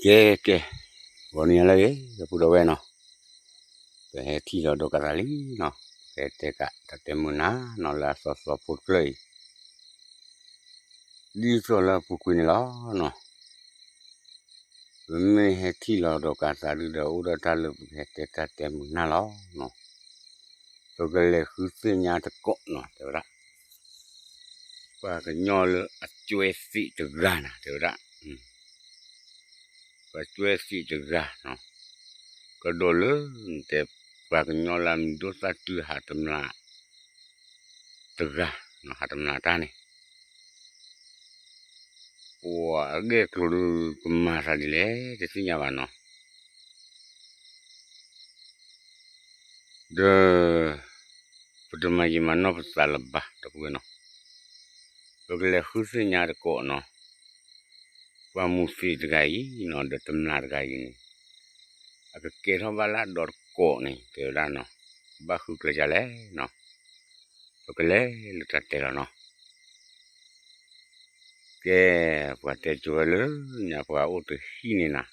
ကဲကဲ, ဂီၤနံၤလၢအဂ့ၤ ဒီပုၢ်ဒီဝဲၢ်နီၤ, ပဟဲထံၣ်လီၤဒီးကသးလံနီၤ, ပဟဲတဲကးတၢ်တဲမုာ်နၤနီၤ လၢအသီသီဖိတဖျၢၣ်အံၤ ဒ်သိးလၢအပူၤကွံာ်န့ၣ်လီၤနီၤ. ပမ့ၢ်ဟဲထံၣ်လီၤဒီးကသးဒုဒီး အိၣ်ဒီးတၢ်လၢပကဟဲတဲတၢ်တဲမုာ်နၤလီၤ. ပကလဲၤဃုသ့ၣ်ညါတကိးနီၤ တဲဝဲဒၣ်, ပှၤကညီလၢအကွဲသံးတဂၤနၤ တဲဝဲဒၣ်, ပှၤကွဲသံးတဂၤနီၤ, ကဒီးလၢနတဲ ပှၤကညီလၢအမံၤဒိၣ်သၣ်တုၤဟးတမျၢ်တဂၤ, ဟးတမျၢ်တၢ်န့ၣ် ပှၤအဂ့ၢ်အကျိၤဒုး ကမၤသးဒ်လဲၣ် တသ့ၣ်ညါဘၣ်နီၤ. ဒီး ပတမၤယံာ်မၤနီၢ်ပသးလၢၤဘၣ် ဒီပုၢ်ဝဲၢ်နီၤ, ပကလဲၤဃုသ့ၣ်ညါတကိးနီၤ, ပှၤမူၤသံးတဂၤအံၤနီၤ ဒီးတမျၢ်တဂၤအံၤန့ၣ် အကကဲထီၣ်ဘၣ်လၢအဒီတကိးန့ၣ် တဲဝဲဒၣ်နီၤ, ကဘၣ်ဃုကျဲၤဒ်လဲၣ်နီၤ, ပကလဲၤလၢတၢ်တဲလီၤနီၤ. ကဲ, ပှၤတဲကၠိဝဲလၢညါ ပှၤအိၣ်တဟံၣ်န့ၣ်နၤ,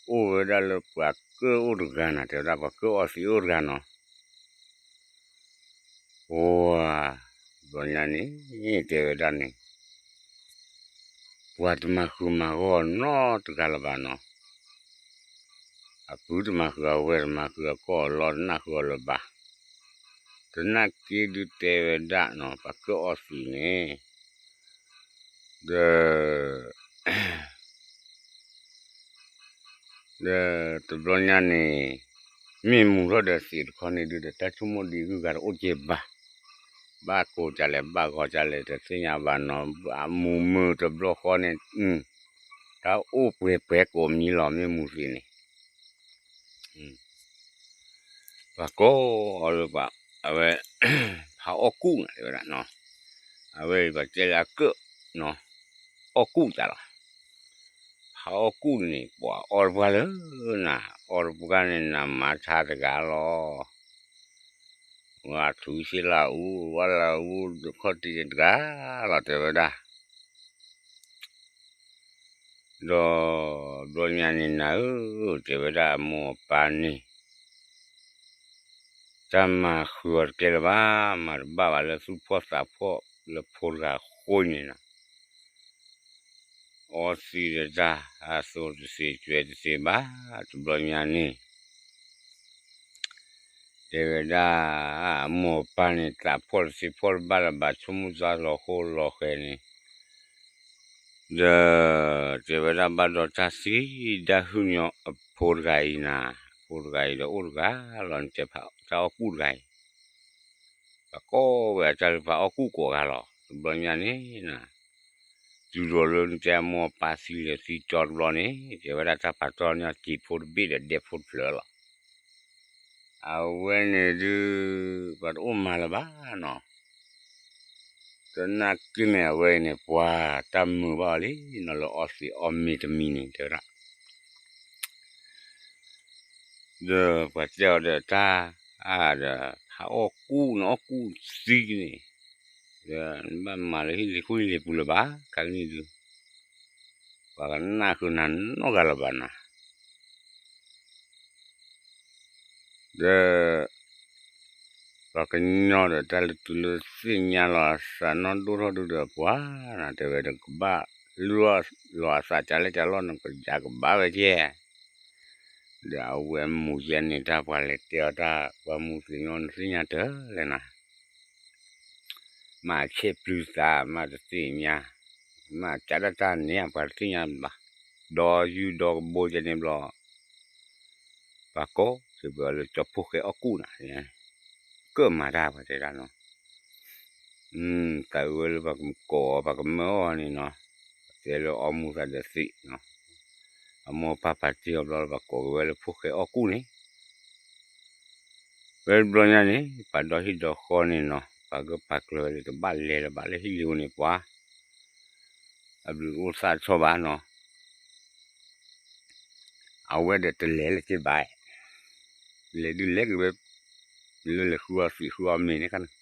အိၣ်ဝဲဒၣ်လၢပှၤကၢၣ်အိၣ်တဂၤနၤ တဲဝဲဒၣ်, ပှၤကၢၣ်အီသံးအိၣ်တဂၤနီၤ. ပှၤ ဘျီညါန့ၣ် တဲဝဲဒၣ်န့ၣ် ပှၤတမၤဃုာ်မၤဂီၤနီတဂၤလၢၤဘၣ်နီၤ. အပုၢ်တမၤဃုာ် အဝဲၢ်တမၤဃုာ် အကီၢ်အလီတနၢ်ဃုာ်အီၤလၢၤဘၣ်. သနာ်က့ဒုးတဲဝဲဒၣ်နီၤ ပှၤကၢၣ်အီသံးန့ၣ် ဒီး ဒီးတဘျီညါန့ၣ် မ့ၢ်မူၤထီၣ်ဒီးသံးတခီန့ၣ်ဒုး ဒီးတၢ်ဆိကမိၣ်ဒံးဂုၤဂၤတအိၣ်ကဲဘၣ်. ဘၣ်ကိးကလဲၣ် ဘၣ်ဂီၤကလဲၣ် တသ့ၣ်ညါဘၣ်နီၤ, အမူၤမုာ်တဘျီဃီန့ၣ် တၢ်အိၣ်ပှဲၤပှဲၤကိးမံၤလီၤ မ့ၢ်မူၤသံးန့ၣ် ပှၤကိးအီၤလၢပှၤ အဝဲ ဖးအီၣ်ကူၣ်နၤ တဲဝဲဒၣ်နီၤ. အဝဲအံၤပှၤတဲလၢအကၢၣ်နီၤ, အီၣ်ကူၣ်တၢ်လီၤ. ဖးအီၣ်ကူၣ်န့ၣ် ပှၤအီတပှၢ်လၢနၤ, အီတပှၢ်န့ၣ် နမၤဆါတဂၤလီၤ. ဝဲထူစ့လၢအူ, ဝဲလၢအူ ခီၣ်တံၢ်တဂၤလီၤ တဲဝဲဒၣ်. ဒီးဘျီညါန့ၣ်နၤဧၢ, တဲဝဲဒၣ်အမိၢ်အပၢ်န့ၣ် တၢ်မၤဃုာ်အီၤတကဲလၢၤဘၣ်, မၤတဘၣ်ဘၣ်လၢသူၣ်ဖှီၣ်သးဖှီၣ်လၢဖိတဂၤအဃိန့ၣ်နၤ. အီသံးဒီးတၢ် အသိးတသ့ကွဲးတသ့ဘၣ်, တဘျီညါန့ၣ် တဲဝဲဒၣ် အမိၢ်အပၢ်န့ၣ် သးဖှီၣ်တသ့ဖှီၣ်တဘၣ်လၢၤဘၣ် ဆိကမိၣ်သးလီၤဃိလီၤဃဲၤန့ၣ် ဒီး တဲဝဲဒၣ်ဘၣ်ဒီးတၢ်သံဒၣ်ဟုၣ်ညီအဖိတဂၤအံၤနၤ, အဖိတဂၤအံၤဒီးအိၣ်တဂၤလီၤ နတဲဖးတၢ်အီၣ်ကူၣ်တဂၤအံၤ, ပှၤကိးဝဲအတၢ်လၢပှၤအီၣ်ကူၣ်ကိးဂၤလီၤ တဘျီညါန့ၣ်နၤ. တုၤဒီးလၢနတဲအမိၢ်အပၢ်သံလၢာ်သံကၠီတဘျီန့ၣ် တဲဝဲဒၣ်တၢ်ပာ်တီၢ်န့ၢ်က့ၤဖိတဘ့ၣ်ဒီးဒဲဖိတဖျၢၣ်လီၤ. အဝဲန့ၣ်ဒုး ပှၤတအိၣ်မၤလၢၤဘၣ်နီၤ. သနာ်က့န့ၣ် အဝဲအံၤန့ၣ် ပှၤတၢ်မုာ်ဘၣ်အီၤလံနီၤ လၢအီသံးအီမ့ၤတမံၤန့ၣ် တဲဝဲဒၣ် ဒီးပှၤတဲအီၤဒီးတၢ် အါဒီး ဟးအီၣ်ကူၣ်န့ၣ် အီၣ်ကူၣ်သံန့ၣ် ဒီးနဘၣ်မၤလၢဟံၣ်လ့ၤခိၣ်ဟံၣ်လ့ၤပူၤလၢၤဘၣ် ခဲကနံၣ်ဒုး ပှၤကနၣ်ဃုာ်နၤနီတဂၤလၢၤဘၣ်နၤ. ဒီး ပှၤကညီဒီးတၢ်လၢတုၤလၢသ့ၣ်ညါလီၤအသးနီၢ်ဒိၣ်ထီၣ်ဒုဒီးပှၤနၤ တဲဝဲဒီးကဘၣ်လုၢ်အီၣ်လီၤအသးကလဲၣ်ကလဲၣ်နီၤ ကယၤကဘၣ်ဝဲကဲ ဒီးအဝဲမူၤယဲန့ၣ် တၢ်ပှၤလဲၤတဲအီၤတၢ် ပှၤမူၤသံးညီနသ့ၣ်ညါတၢ်လဲၣ်နၤ မ့ၢ်ဆဲးပျုၤသး မ့ၢ်တသ့ၣ်ညါ မ့ၢ်ကးဒၣ်တၢ်န့ၣ် ပှၤတသ့ၣ်ညါဘၣ် ဒီးယုၢ်ဒီကဘိယဲန့ၣ်ဘျီ ပှၤကိးစံးဘၣ်လၢကၠီဖိဃဲအီၣ်ကူၣ်နၤ ကၢၣ်မၤတၢ်ပှၤတဲဒၣ်နီၤ သးဝဲလၢပှၤကိးအီၤ ပှၤကမၢအီၤန့ၣ်နီၤ တဲလၢအီမူၤသးဒီးသံးနီၤ အမိၢ်ပၢ်ပာ်တ့ၢ်အီၤဘျီလၢပှၤကိးက့ၤဝဲလၢဖိဃဲအီၣ်ကူၣ်န့ၣ် ဝဲတဘျီညါန့ၣ် ပှၤဒီဟံၣ်ဒီဃီန့ၣ်နီၤ ပှၤဂၢၢ်ပှၤကျၢၤဝဲလၢတဘၣ်လဲၤလၢၤဘၣ်လၢဟံၣ်လ့ၤအူန့ၣ်ပှၤ အဘျုးအိၣ်သးဆီဘၣ်နီၤ အဝဲဒီးတလဲၤလၢၤဘၣ် လဲၤဒုးလဲၤက့ၤဝဲ လၢလဲၤဃုအီသံးဃုအီမ့ၤန့ၣ်ခါန့ၣ်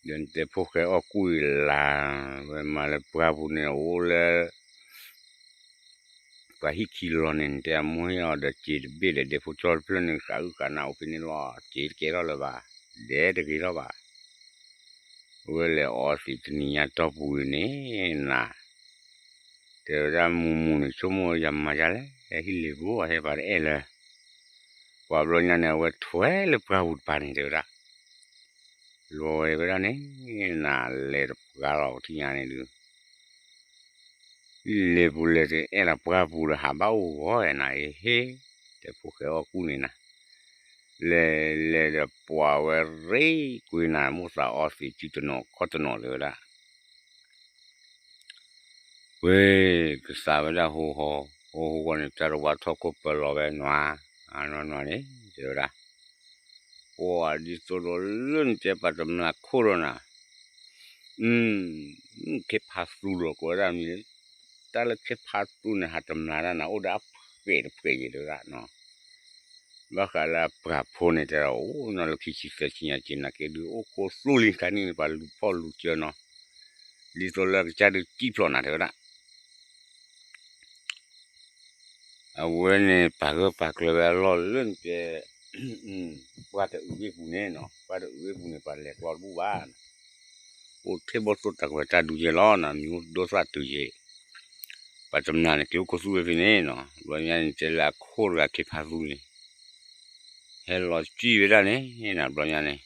ဒီးနတဲဖိဃဲအီၣ်ကူၣ်အံၤလၢ် ဝဲမၤလၢပှၢ်ပူၤန့ၣ် အိၣ်လၢ ပှၤဟံၣ်ခံလီၤန့ၣ် နတဲအမိၢ်ဟ့ၣ်အီၤဒီးစ့တဘ့ၣ်ဒီး ဒဲဖိကၠီတဖျၢၣ်န့ၣ် ဃးအုၣ်ဃးနၢ်အိၣ်ဖဲန့ၣ်လီၤ. စ့တကဲထီၣ်လၢၤဘၣ်, ဒဲတဂ့ၤထီၣ်ဘၣ်. အဝဲလဲၤအီသံးတနံၤညါတီၢ်ပူၤန့ၣ်နၤ, တဲဝဲဒၣ်မူမူန့ၣ် ဆိကမိၣ်ယၤမၤယၤလဲၣ်, ဟံၣ်လ့ၤပူၤအဟဲပှၤတအဲၣ်လၢၤ. ပှၤဘျီညါန့ၣ် အဝဲထွဲလၢပှၢ်ပူၤတပၤန့ၣ် တဲဝဲဒၣ်, လီၤဝဲဒၣ်န့ၣ် နၤလဲၤတပှၢ်လီၤ ပထံၣ်ညါန့ၣ်ဒုး လ့ၤပူၤလဲၤတအဲၣ်လီၤပှၢ်ပူၤလၢဟးဘၣ်အိၣ်ဂီၤနၤအံၤဟ့ၣ်, တဲဖိၣ်ဃဲအီၣ်ကူၣ်န့ၣ်နၤ, လဲၤလဲၤဒီးပှၤဝဲရ့ကွံာ်နၤ မိၣ်သးအီသံးစုတနီၤခီၣ်တနီၤ တဲဝဲဒၣ်. ဝ့ၢ် ကသးဝဲဒၣ်ဟိဟီ, ဟိဟိဂီၢ်န့ၣ် တၢ်တဝါထီၣ်ခိၣ်ပၢၤလီၤဝဲနွၤ, အနွၤနွၤန့ၣ် တဲဝဲဒၣ်, ပှၤဒ်သိးဒီးလၢနတဲပှၤတမျၢ်ခိၣ်ဒီးနၤ, ခ့ဖးသူလီၤ ကိးဝဲဒၣ်မံၤ, တၢ်လၢခ့ဖးသူန့ၣ် ဟးတမျၢ်တၢ်နၤ အိၣ်ဒီးအဖှဲးတဖှဲးယဲၢ်တဲဝဲဒၣ်နီၤ. ဘၣ်ဃးလၢအပှၤဖိန့ၣ် တဲဒီးအိၣ်နီၤလၢခံဆံသၢဆံညါက့ၤ နာ်က့ဒုး အိၣ်ခိၣ်သူလံ ခါန့ၣ်န့ၣ်ပှၤလူၤဖီၣ်လူၤစၢနီၤ, ဒ်သိးလၢအကစၢ်ဒုးစံၣ်ဖျိးနၤ တဲဝဲဒၣ်. အဝဲန့ၣ် ပာ်ဂၢၢ်ပာ်ကျၢၤဝဲအလီၢ်လၢနတဲ, ပှၢ်တအုးဝ့ၢ်ပူၤန့ၣ်နီၤ, ပှၢ်တအုးဝ့ၢ်ပူၤန့ၣ် ပှၤလဲၤကျီတဘူၣ်ဘၣ်, အိၣ်ထဲဘီၣ်သိၣ်တၢ်ကွဲးတၢ်ဒူယဲၢ်လီၤနီၤ, မံၤအိၣ်ဒိၣ်သၣ်တုၤယဲၢ်, ပှၤတမျၢ်န့ၣ် က့ၤအိၣ်ခိၣ်သူဝဲဖဲန့ၣ်နီၤ, ဘျီညါန့ၣ် တဲလၢအခိၣ်တဂၤခ့ဖးသူန့ၣ် ဟဲလီၤစံၣ်ဝဲဒၣ်န့ၣ်နၤ ဘျီညါန့ၣ်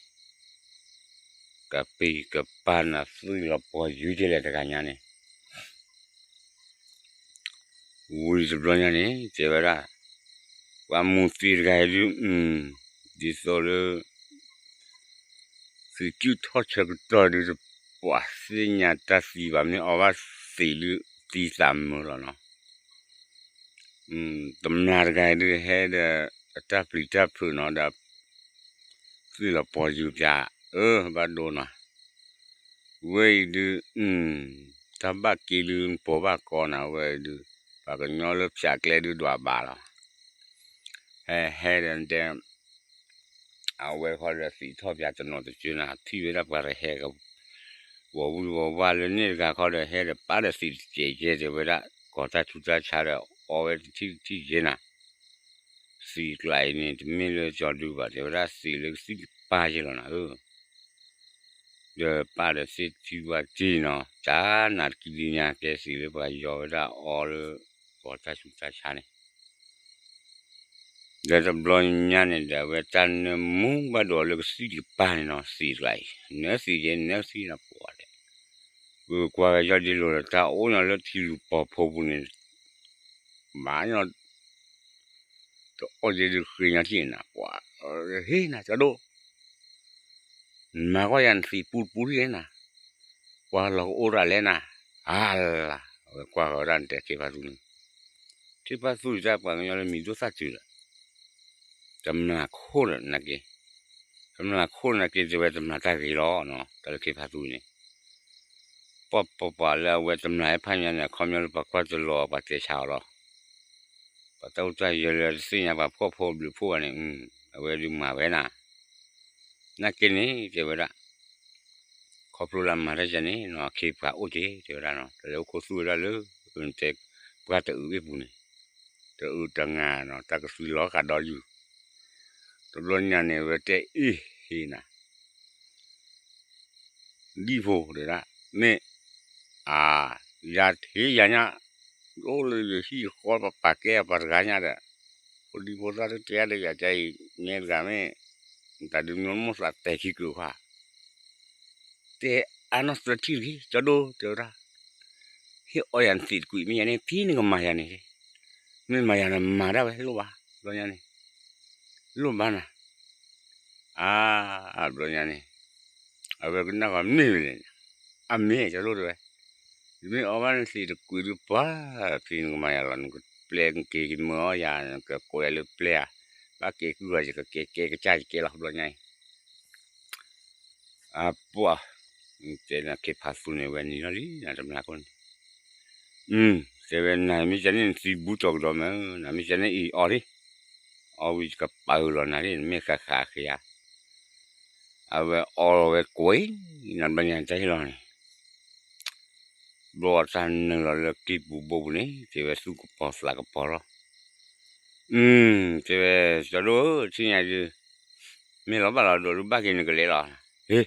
ကပ့ၤကပၤနၤသွံၣ်လီၤပှီၤယုၢ်ကလဲၣ်တဂၤညါန့ၣ်, ဝံၤတဘျီညါန့ၣ် တဲဝဲဒၣ်, ပှၤမူၤသံးတဂၤအံၤဒုး, ဒ်သိးလၢ သံးကၠုၣ်ထီၣ်ဆၢကတီၢ်ဒုး တပှၤသ့ၣ်ညါတၢ်သံဘၣ် မ့ၢ်အီဘၣ်သံးဒုးသံသးမုာ်လီၤနီၤ. တမျၢ်တဂၤအံၤဒုးဟဲဒီး အတၢ်ပျံၤတၢ်ဖုးနီၤဒီး သွံၣ်လီၤပှီၤယုၢ်ပၠး, အၢ ဘၣ်ဒိနီၤ, ဝဲအံၤဒုး, တၢ်ဘၣ်က့ဒုး ပိာ်ဘၣ်ကီနၤ ဝဲအံၤဒုး, ပှၤကညီလၢဖၠးကျဲဒုးဒွးဘၣ်လီၤ. ဟဲဟဲဒီးတဲ အဝဲဃီဒီးသံးထီၣ်ပၠးတနီၤတစၢနၤ ထံၣ်ဝဲဒၣ်ပှၤတဟဲက ဝီၤဝံၤဝီၤဝါလၢန့ၣ်တဂၤခီဒီး ဟဲဒီးပာ်ဒီးသံးတစဲးကဲတဲဝဲဒၣ် ကီၤတၢ်ဆူးတၢ်ဆါဒီး အီဝဲတထံၣ်တထံၣ်ယဲနၤ, သံးကျါအံၤန့ၣ် တမ့ၢ်လၢကၠီဒုဘၣ် တဲဝဲဒၣ် သံးလၢကသံၣ်ကပၤယဲလီၤနၤဧၢ ဒီးပာ်ဒီးသ့ၣ်ထံဝါတံၢ်နီၤ ကၢနၤတကံဒုညါ ကဲသံးလၢပှၤယီၤဝဲဒၣ်အီလၢ ကီၤတၢ်ဆူးတၢ်ဆါန့ၣ် ဒီးတဘျီညါန့ၣ်ဒီး အဝဲတၢ်နၢမူဘၣ်ဒိးလၢကသံၣ်တကပၤန့ၣ်နီၤ သံးတကျါအံၤ နၢသံးယဲ နၢသံးနပှၤဒီး ပကွၢ်ကယီၢ်ဒ်လိၤဒီး တၢ်အိၣ်ညီလၢထံလူၤပီၤဖိပူၤန့ၣ် မၤညီ တအီၣ်ယဲဒုးဃ့ညီထံၣ်နၤ ပှၤ ဟ့ၣ်နၤကၠီဒိၣ် နမၤကွၢ်ယၤနသံးပူတပူထံၣ်နၤ, ပှၤလီၤကအိၣ်တၢ်လဲၣ်နၤ, အါလါ, အဝဲကွၢ်ဃီၤဝဲဒၣ်နတဲခ့ဖးသူန့ၣ်, ခ့ဖးသူန့ၣ်တၢ်ပှၤကညီလၢမံၤဒိၣ်သၣ်စၢၤဒီး တမျၢ်ခိၣ်ဒီးနာ်က့, တမျၢ်ခိၣ်နာ်က့ တဲဝဲတမျၢ်တၢ်ဂ့ၤလီၤနီၤ တၢ်လၢခ့ဖးသူန့ၣ် ပှၤပှၤပှၤလၢအဝဲတမျၢ်ဟဲဖးညါန့ၣ် အခီပညီလၢပှၤကွၢ်တလီၤ ပှၤတဲဆါအီၤလီၤ. ပှၤတၢ်အိၣ်တၢ်ယၢၤလၢတသ့ၣ်ညါပှၤဖှီၣ်ဖိဘျုးဖှိၣ်ဘၣ်န့ၣ် အဝဲဒုးမၤဝဲနၤ, နာ်က့န့ၣ် တဲဝဲဒၣ် ခီဖျိလၢအမၤတၢ်ယဲန့ၣ်နီၤ အခ့ပှၤအိၣ်က့ၤ တဲဝဲဒၣ်နီၤ တၢ်လၢအိၣ်ခိၣ်သူဝဲဒၣ်လၢ တဲ ပှၢ်တအုးအ့ၣ်ပူၤန့ၣ် တအုးတငါနီၤ တၢ်ကသွံလီၤဃာ်ဒီးယုၢ် တဘျီညါန့ၣ် အဝဲတဲအ့ၣ်ဟ့ၣ်နၤ ဒ်ဖိတဲဒၣ် မ့ၢ် အါ ယၤထံၣ်ယၤညါ အိၣ်လၢယဟံၣ်ဃီပပာ်ကဲအပှၤတဂၤညါဒီး ဖိဒံဖိသၣ်တတဲဒီးယၤကအံၤ မ့ၢ်တဂၤမ့ၢ် တၢ်ဒုးမ့ၢ်မိၣ်သးတဲခံကုာ်ခွါ တဲအါနီၢ်သၢထံၣ်တဂ့ၤ ကၠီဒိၣ်တဲဝဲဒၣ် ဟ့ၣ်အီယၤနသံးတကွံာ်မ့ၢ်ယၤန့ၣ် ဖဲနကမၤယၤန့ၣ် မ့ၢ်မၤယၤနမၤဒၣ်ဝဲလိၣ်ဘၣ် ဘျီညါန့ၣ် လိၣ်ဘၣ်နၤ အါ ဘျီညါန့ၣ် အဝဲကနၣ်ဃီမ့ၢ်ဝဲလဲၣ် အမ့ၢ်ကၠီဒိၣ်တဲဝဲ ယမ့ၢ်အီဘၣ်နသံးတကွံာ်ဒုးပှၤ ဖဲနကမၤယၤလီၤ နကပျဲက့ၤကမၢအီယၤ နကကိးယၤလၢပျဲဧါ ဘၣ်ကဲကုၢ်ဂီၤ ယကကဲကဲကစၢ်ယကဲလီၤ ဘျီညါအံၤ အပှၤ တဲနၤခ့ဖးသူန့ၣ်ဝဲနံၤလီၤလံ နတမျၢ်ခိၣ်န့ၣ် တဲဝဲ နမ့ၢ်ကန့ၣ်နသံဘူးတီၤကဒီးမ့ၢ် နမ့ၢ်ကန့ၣ်အံၤအီလံ အီဝံၤယကပာ်အၢလီၤနၤလံ နမ့ၢ်ဃးဃးဃ့ဧါ အဝဲအီလီၤဝဲကွံာ် နဘျီညါတၢ်ဟ့ၣ်လီၤန့ၣ် ဘျီတၢ်နုာ်လီၤလၢကျံပူၤဘိပူၤန့ၣ် တဲဝဲသူၣ်ကပီၤသးကပီၤလီၤ. တဲဝဲ ကၠီဒိၣ်ဧၢ ထံၣ်ညါဒုး မ့ၢ်လီၤဘၣ်လီၤဒိးဒုးဘၣ်က့ၤနကလဲၤလီၤ. ဟ့ၣ်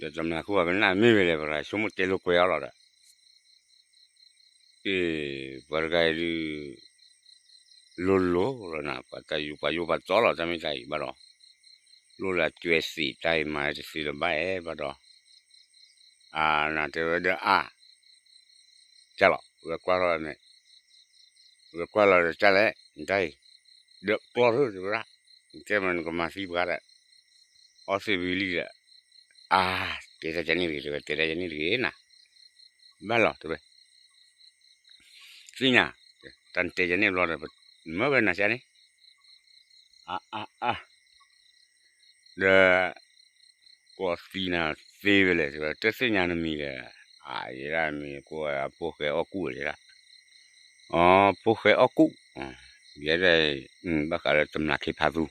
ဒီးတမျးခိၣ်အကနၣ်မ့ၢ်ဝဲလဲၣ် ပရၤဆိကမိၣ်တဲလိာ်ကွဲအီၤလီၤဒီး ပှၤတဂၤအံၤဒုး လိၤလိၤလီၤနၤ ပှၤတၢ်ယူးပှၤယိၣ်ပှၤတီလီၤ တၢ်မ့ၢ်တၢ်အံၤဘၣ်ဒီး လိၣ်လၢအကွဲးသ့ၣ်တၢ်အံၤမၤတသ့လၢၤဘၣ်အဲၣ်ဘၣ်ဒီး အနတဲဝဲဒီးအါ ကၢ်လီၤ ဝဲကွၢ်ထီၣ်န့ၣ် ဝဲကွၢ်လီၤဒီးကၢ်လဲၣ် နတၢ်အံၤ ဒီးကျီၢ်ထီၣ်တဲဝဲဒၣ် နတဲမ့ၢ်နကမၤသံပှၤဒီး အီသ့ၣ်ဝံၤလံဒီး အါ တဲတၢ်ယၤန့ၣ်တဂ့ၤ တဲဝဲတဲတၢ်ယၤန့ၣ်တဂ့ၤနၤ ဘၣ်လီၤတဲဝဲ သ့ၣ်ညါ တၢ်နတဲယၤန့ၣ်ဘျီဒီး မၢဝဲနၤစ့ၢ်န့ၣ် အါအါအါ ဒီး ကိးသံနၤသ့ဝဲလဲၣ် တဲဝဲ တသ့ၣ်ညါနမံၤလဲၣ် အါ ယဲဒၣ်မံၤကိးဝဲအဖိၣ်ဃဲအီၣ်ကူၣ်ဝဲဒၣ် အီ ဖိၣ်ဃဲအီၣ်ကူၣ် ယဲဒၣ် ဘၣ်ဃးလၢတမျးခ့ဖးသူ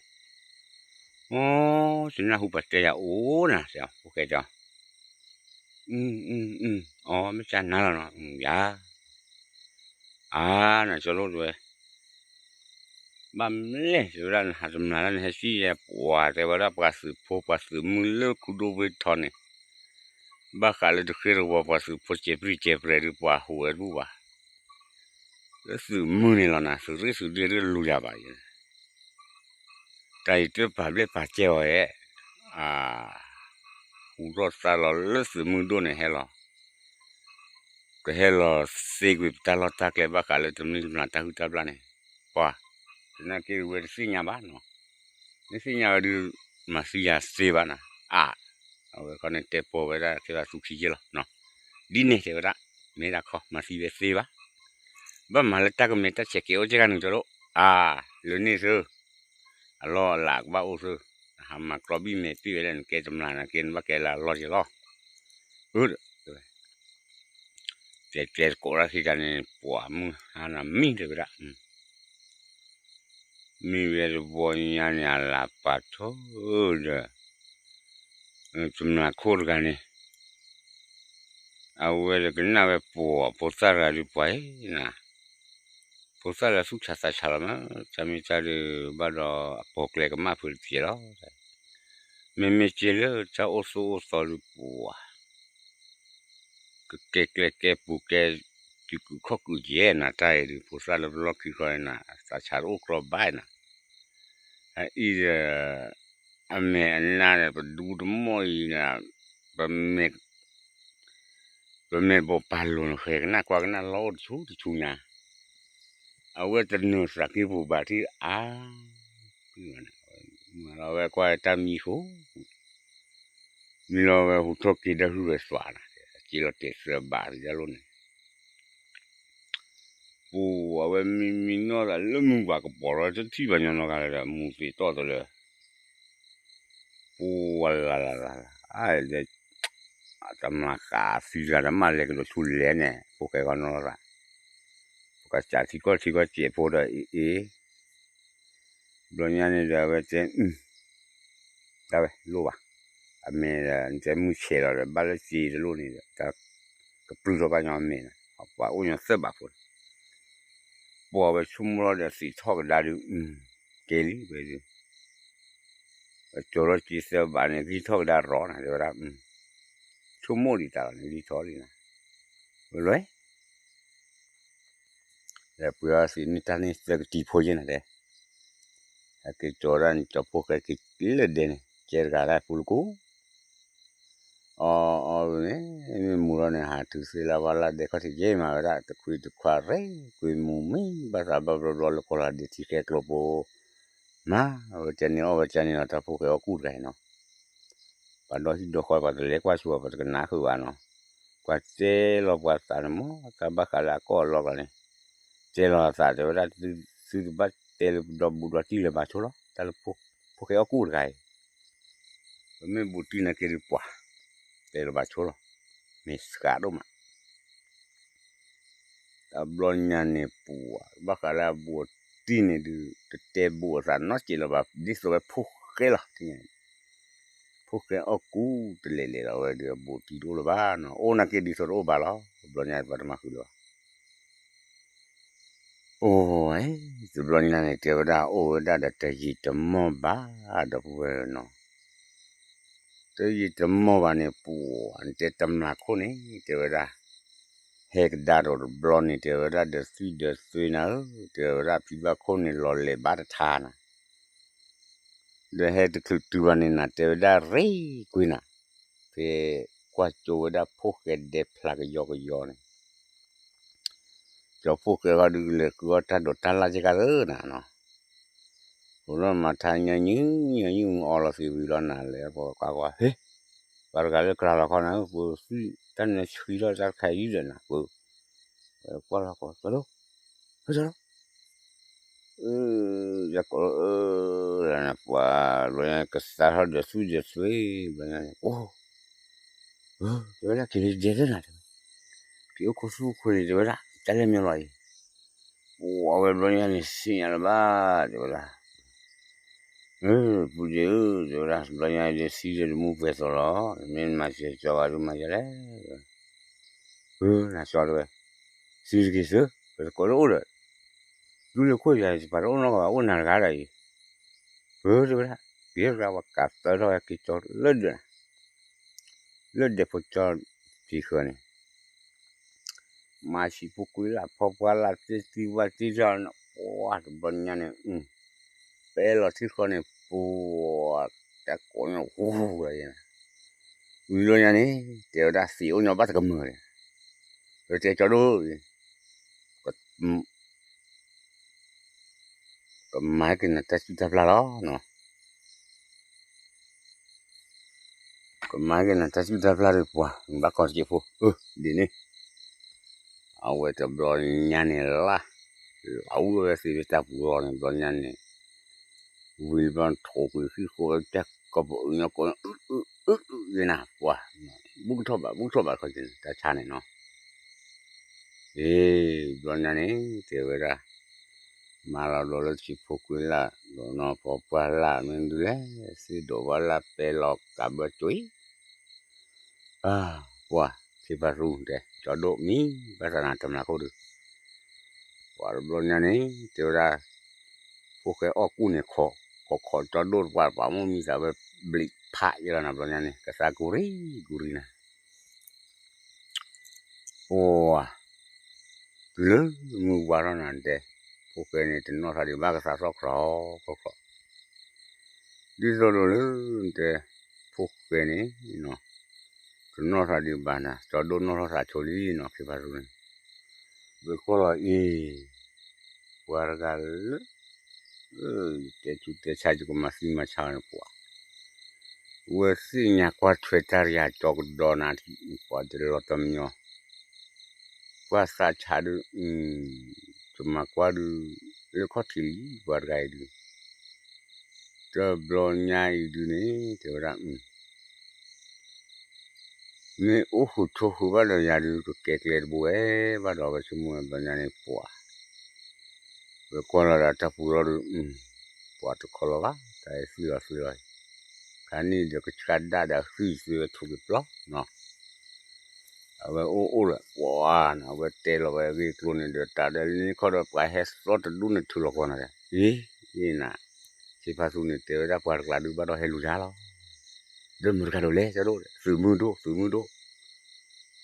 အီ ယနၢ်ဟူပှၤတဲယၤအိၣ်နၤ ဖိၣ်ဃဲတဲ အီ မ့ၢ်ကနၤလီၤနီၤ ယၤ အါ နကၠီလိၣ်တဲဝဲ ဘၣ်မလဲၣ် တဲဝဲဒၣ် နဟးတမျးလၢနဟဲစံၣ်ယဲ ပှၤတဲဝဲဒၣ် ပှၤသုးဖိပှၤသုးမုၢ်လၢခူဒိၣ်ဝ့ၢ်ထီန့ၣ် ဘၣ်ဃးလၢတဃ့တဝီ ပှၤသုးဖိစဲးပြံၢ်စဲးပြဲးဒုး ပှၤဟူးဝဲတဘူၣ်ဘၣ် လၢသုးမုၢ်န့ၣ်လီၤနၤ သုးရ့ၣ်သုးဒ့တလူၤယၤဘၣ် တၢ်အံၤတပာ်ဘျဲၣ်ပာ်ကဲအီၤဧါ အါ ဟူထီၣ်သါလီၤလၢသုးမုၢ်ဒိၣ်န့ၣ်ဟဲလီၤ ကဟဲလီၤသ့ကွံာ်ပတၢ်လီၢ်တၢ်ကျဲဘၣ်ဃးလၢတမံၤတမျးတၢ်ဟုၣ်တၢ်ဘျၣ်န့ၣ် ပှၤ သနာ်က့ဝဲတသ့ၣ်ညါဘၣ်နီၤ မ့ၢ်သ့ၣ်ညါဝဲဒုး မၤသံယၤသ့ဘၣ်နၤ အါ အဝဲခီန့ၣ်တဲပိာ်ဝဲဒၣ်ထဲလၢသူခံယဲၢ်လီၤ ဒ်န့ၣ်တဲဝဲဒၣ် မ့ၢ်ဒၣ်ခီ မၤသံဝဲသ့ဘၣ် ဘၣ်မၤလၢတၢ်ကမဲာ်တၢ်ဆဲးကဲအိၣ်ကဲဂၤနုာ်ကၠီဒိၣ် အါ လၢန့ၣ်သု အလီၢ်အလၤကဘၣ်အိၣ်သု နဟးမၤကျီဘံၣ်မဲာ်တံၢ်ဝဲလၢနကဲတမျးနၤကဲနဘၣ်ကဲလၢအလီၢ်က့ၤလီၤ အၢ တဲတဲတကိးတၢ်ခံဂၤန့ၣ် ပှၤမုၢ်ဟါနၤမံတဲဝဲဒၣ် မံဝဲတဘျီညါန့ၣ် အလၤပာ်ထီၣ်ဒီး တမျးခိၣ်တဂၤန့ၣ် အဝဲဒီးကနၣ်ဝဲပှၤဖိသၣ်တဂၤဒုးပှၤအံၤနၤ ဖိသၣ်လၢသူၣ်ဆးသးဆးလီၤမး တၢ်မ့ၢ်တၢ်ဒုးဘၣ်ဒီးအပိာ်ကျဲကမၣ်ဖုးတကဲးလီၤ မ့မ့ၢ်က့လၢတၢ်အိၣ်သိအိၣ်သီဒုးပှၤ ကကဲကျဲကဲပူၤကဲ ကုာ်ကုာ်ခီၣ်ကုာ်ယဲၢ်နၤ တၢ်အံၤဒုး ဖိသၣ်လၢပလီၢ်ခံဃီနၤ သးဆးတအိၣ်ကြီဘၣ်နၤ အအံၤဒီး အမဲာ်အနါဒီး ပဒူတမီၢ်အံၤနၤ ပမဲာ် ပမဲာ်ဘိးပာ်လိၤနဃဲၤကနၣ်ကွၢ်ကနၣ်လီၢ်အိၣ်တဆူတဆူညါ အဝဲတနုာ်သးက့ၤပူၤဘၣ်ထံအါ မၤလီၤဝဲကွၢ်တၢ်မံဃိ မံလီၤဝဲဟူထီၣ်က့ၤဒီးဟုၣ်ဝဲသွးနၤ က့ၤလီၤတဲာ်သၢဘးတဒၢလိာ်န့ၣ် ပူၤအဝဲမံမံနီၢ်သးလၢမုၢ်ဘၣ်ကပီၤလီၤ တထံၣ်ဘၣ်ညီနီတဂၤလၢၤဒီး မူၤသံးတီၢ်တလၢ ပူၤဝဲလၢ်လၢ်လၢ်လၢ် အါ တမျးဃးသံတဂၤဒီး မ့ၢ်လဲၤကဒီးဆူလဲၣ်န့ၣ် ဖိၣ်ဃဲဂီၢ်နီၢ်သး ပကစးထံကီၢ်ထံကီၢ်စဲးဖိဒီးအ့ၣ်အ့ၣ် ဘျီညါန့ၣ်ဒီးအဝဲတဲ တၢ်ဝဲလိၣ်ဘၣ်, အမ့ၢ်ဒီး နတဲမုၢ်ဆဲးလီၤဒီး ဘၣ်လၢစ့တလိၣ်န့ၣ်ဒီး တၢ်ကပြုၢ်ထီၣ်ဘၣ်ညီအမ့ၢ်န့ၣ် ပှၤအိၣ်ညီသၢဘးဖိန့ၣ်, ပှၤဝဲဆိကမိၣ်လီၤဒီးသံးထီၣ်ကဒါဒုး, ကဲလံဝဲဒုး, ကၠီလီၤစ့သၢဘးန့ၣ် ဂံၢ်ထီၣ်ကဒါရီၤနၤ တဲဝဲဒၣ်, ဆိကမိၣ်ဒံးတၢ်လီၤန့ၣ် ဂံၢ်ထီၣ်လံနၤ, ဝဲလွဲၢ် ဒီးပှ့ၤအီၤသံးန့ၢ်တၢ်န့ၢ်သၢကတံၤဖိယဲၢ်နၤတဲ, ဟဲက့ၤကၠီဒၣ်န့ၣ် ကၠီဖိၣ်ဃဲက့ၤလၢဒဲန့ၣ် ကဲတဂၤဒၣ်ပူၤလၢကိး, အီအီန့ၣ် မ့ၢ်မူလီၤန့ၣ် ဟးထုးသ့လၢဝါလၢဒဲခီၣ်ထံးယဲၢ်မးဝဲဒၣ် တခွံတခွါရ့ ကွံမူမံ ဘၣ်သးဘၣ်ဘျီဘျီလၢကီၢ်လၢဒဲထံဃဲကျိဖိ မၤဝဲကန့ၣ်အီၣ်ဝဲကန့ၣ်လီၤ တၢ်ဖိၣ်ဃဲအီၣ်ကူၣ်တဂၤအံၤနီၤ, ပှၤဒီဟံၣ်ဒီဃီပှၤတလဲၤကွၢ်ဆူၣ်အီၤ ပတကနၣ်ဃုာ်ဘၣ်နီၤ, ပှၤတဲလီၤပှၤသးန့ၣ်မ့ၢ် တၢ်ဘၣ်ဃးလၢအကီၢ်အလီၢ်ကျါန့ၣ်, တဲလီၤအသးတဲဝဲဒၣ် သုတဘၣ်တဲလၢပဒီဘူးဒီတံၢ်လၢၤဘၣ်ဆိလီၤ တၢ်လၢဖိၣ်ဃဲအီၣ်ကူၣ်တဂၤအံၤ, ပမ့ၢ်ဘူးတံၢ်နာ်က့ဒုးပှၤ, တဲလၢၤဘၣ်ဆိလီၤ, မ့ၢ်စှၤဒိၣ်မး တဘျီညါန့ၣ်ပှၤ ဘၣ်ဃးလၢအဘူးအတံၢ်န့ၣ်ဒုး တတဲဘူးအသးနီတစဲးလၢၤဘၣ် ဒ်သိးဝဲဖိၣ်ဃဲလီၤ, ဖိၣ်ဃဲ ဖိၣ်ဃဲအီၣ်ကူတလဲၤလဲၤလီၤဝဲဒီး ဘူးတံၢ်တအိၣ်လၢၤဘၣ်နီၤ, အိၣ်နာ်က့ဒ်သိးတအိၣ်ဘၣ်လီၤ, ဘျီညါပှၤတမၤဃုာ်လၢၤဘၣ်. အိၣ်ဝဲ တဘျီညါန့ၣ် တဲဝဲဒၣ် အိၣ်ဝဲဒၣ်ဒီးတယံာ်တမီၢ်ဘၣ် ဒီပုၢ်ဝဲၢ်နီၤ, တယံာ်တမီၢ်ဘၣ်န့ၣ် ပှၤတဲတမျးခိၣ်န့ၣ် တဲဝဲဒၣ် ဟဲကဒါဒီးတဘျီန့ၣ် တဲဝဲဒၣ် ဒီးသွံၣ်ဒီးသွ့နၤဧၢ, တဲဝဲဒၣ် ဖံဘၣ်ခိၣ်န့ၣ် လီၤလဲၤဘၣ်တထါနၤ, ဒီးဟဲတချုးတုၤဘၣ်န့ၣ်နၤ တဲဝဲဒၣ် ရ့ကွံနၤ, ဖဲကွၢ်ကၠိဝဲဒၣ်ဖိၣ်ဃဲဒဲဖျါကယီကယီန့ၣ် ကၠီဖိၣ်ဃဲဃီဒုး လဲၤဃုအီၣ်တၢ်ဒိးတၢ်လၢ်က့ၤခါသၢနၤနီၤ, အိၣ်လီၤမၤထါညီနုၢ်ညီနုၢ် အီလီၤသံဝံၤလီၤနၤ လဲၤပှၤကွၢ်ကွၢ် ဟ့ၣ်, ပှၤတဂၤလၢကြၤလီၤခီနၤဧၢ, ပှၤသွံၣ်တၢ်နၢဆှံထီၣ်တၢ်တခါအံၤဒီးနၤ ပှၤကွၢ်လီၤကီး ကၠီဒိၣ်, ဟ့ၣ်ကၠီဒိၣ် အၢ ယကိးလၢ အၢ လၢနပှၤ ဘျီညါကသါထီၣ်ဒီးသွံၣ်ဒီးသွ့ ဘျီညါန့ၣ် အိၣ် တဲဝဲဒၣ် က့ၤလၢဒဲသၢနၤ တဲဝဲ, က့ၤအိၣ်ခိၣ်ဆူၣ်ခိၣ်န့ၣ် တဲဝဲဒၣ် တၢ်လၢမ့ၢ်လီၤအံၤ, ပှၤဝဲဘျီညါန့ၣ် သ့ၣ်ညါလၢၤဘၣ် တဲဝဲဒၣ်, အၢ ပုၢ်ဒ့ဧၢ တဲဝဲဒၣ် ဘျီညါဒီးသံဒီးတမူပှဲၤသိးလီၤ, မ့ၢ်မၤစၢၤကၠီဂၤဒုးမၤယၤလဲၣ်, အၢ နၤကၠီတဲဝဲ, သံတက့ၤသၢ ပတကိးလၢအိၣ်ဒီး ဒူလၢခိၣ်ယၤ ယပာ်တအိၣ်နီတဂၤဘၣ် အိၣ်နၤတဂၤဒီးအံၤ, အၢ တဲဝဲဒၣ်, က့ၤထီၣ်တဂၤပှၤကးသၢထီၣ်ဝဲက့ၤကၠီလၢဒၢးနၤ, လၢဒဲဖိကၠီတံၤဃၢၤန့ၣ် မၤဆံးဖိကွံလၢ်ဖီပှၢ်လၢ် သ့ၣ်သံဝၣ်သံထီၣ်န့ၣ် ပှၤတဘျီညါန့ၣ် ပဲလီၤထံဃီန့ၣ် ပှၤတကိးန့ၣ် ဟူလီၤယဲၢ်, ဝံၤဘျီညါန့ၣ် တဲဝဲဒၣ်သံးအိၣ်ညီဘၣ်တကမၢၢ်န့ၣ်, တဲကၠီဒိၣ် ကမၤက့ၤနၤတၢ်စုၣ်တၢ်ပျၢ်လီၤနီၤ, ကမၤက့ၤနၤတၢ်စုၣ်တၢ်ပျၢ်ဒီးပှၤ နဘၣ်ကီၢ်တစဲးဖိ အၢ ဒ်န့ၣ်, အဝဲတဘျီညါန့ၣ်လၢ်, လၢ်အူဝဲသ့ၣ်လၢတၢ်ပူၤလီၤန့ၣ် ဘျီညါန့ၣ်, ဝံၤဘျီထိၣ်ကွံာ်ဃံဃိတၢ်ကီၢ်ပအုးညီကိး အုးအုးအုးအုးယဲနၤ ပှၤ, ဘူးကထီၣ်ဘၣ် ဘူးကထီၣ်ဘၣ်ခီက့ၤနၤ တၢ်ဆါန့ၣ်နီၤ အ့ ဘျီညါန့ၣ် တဲဝဲဒၣ်, မၤလီၤဒီးလၢဆံးဖိကွံလၢ် ဒီးနီၢ်ဖီပှၢ်လၢ် မ့ၢ်ဒုးလဲၣ် သ့ၣ်ဒိးဘၣ်လၢ်ပဲလီၤကးဘၢကၠိအံၤ, ပှၤ ခ့ဖါသူတဲ ကၠီဒိၣ်မံ ဘၣ်သးနၤတမျးခိၣ်ဒုး, ပှၤတဘျီညါန့ၣ် တဲဝဲဒၣ်, ဖိၣ်ဃဲအီၣ်ကူၣ်န့ၣ် ခိးခိးခိးကၠီဒိၣ်တပှၢ်တပှၢ် မိၢ်မံသးဝဲဘျံးဖးယဲလီၤနၤ ဘျီညါန့ၣ် ကသးကူရံကူရံနၤ ပှၤ, တုၤလၢမုၢ်ဝါထီၣ်နၤတဲ, ဖိၣ်ဃဲန့ၣ် တနီၣ်ထီၣ်ဒံးဘၣ်ကသးသီၣ်ခီၣ်ခီၣ်ခီၣ်, ဒ်သိးဒီးလၢနတဲ, ဖိၣ်ဃဲန့ၣ်, တနီၣ်ထီၣ်ဒံးဘၣ်နၤ ကၠီဒိၣ်နီၣ်ထီၣ်သးဆိလံနီၤ ခ့ဖါသူန့ၣ်, ဝဲကွၢ်လီၤအံၤ, ပှၤတဂၤလၢ တဲဆူတဲဆါ ယကမၤသံမၤဆါန့ၣ်ပှၤ, ဝဲသ့ၣ်ညါကွၢ်ထွဲတၢ်တဂၤ ကၠီကဒီးနၤ ပှၤတလီၤတမညီ, ကွၢ်သးဆါဒုး, တမၤကွၢ်ဒုး, လၢခီၣ်ထံးလံ ပှၤတဂၤအံၤဒုး, တဘျီညါအံၤဒုးန့ၣ် တဲဝဲဒၣ် မ့ၢ်အိၣ်ဃုာ်ဆိးဃုာ်ဘၣ်ဒီးယၤဒုး ကကဲကျဲတဘိဝဲဘၣ်ဒီး ဝဲဆိကမိၣ်ဝဲဘျီညါန့ၣ်ပှၤ, ဝဲကွၢ်လီၤဒီးတၢ်ပူၤလီၤဒုး, ပှၤတခီလီၤဘၣ် တၢ်အဲၣ်သံလီၤသံလီၤ, ခါန့ၣ်ဒီးကဆှၣ်ဒၣ်ဒီးဃံၢ်သ့ဝဲထူက့ၤပျီနီၤ, အဝဲအိၣ်အိၣ်လၢပှၤနီၤ အဝဲတဲလီၤဝဲအဂ့ၢ်အကျိၤန့ၣ်ဒီး တၢ်ဒီးလၢန့ၣ်ခီဒီးပှၤဟဲသီတဒူၣ်န့ၣ်ထုးလီၤဃီနီၤ, အ့ အ့နၤ, ခ့ဖါသူန့ၣ် တဲဝဲဒၣ်ပှၤတကျါဒုးဘၣ်ဒီးဟဲလူၤယၤလီၤ ဒီးမုၢ်တဂၤဒိးလဲၣ် ကၠီဒိၣ် သုးမုၢ်ဒိၣ် သုးမုၢ်ဒိၣ်,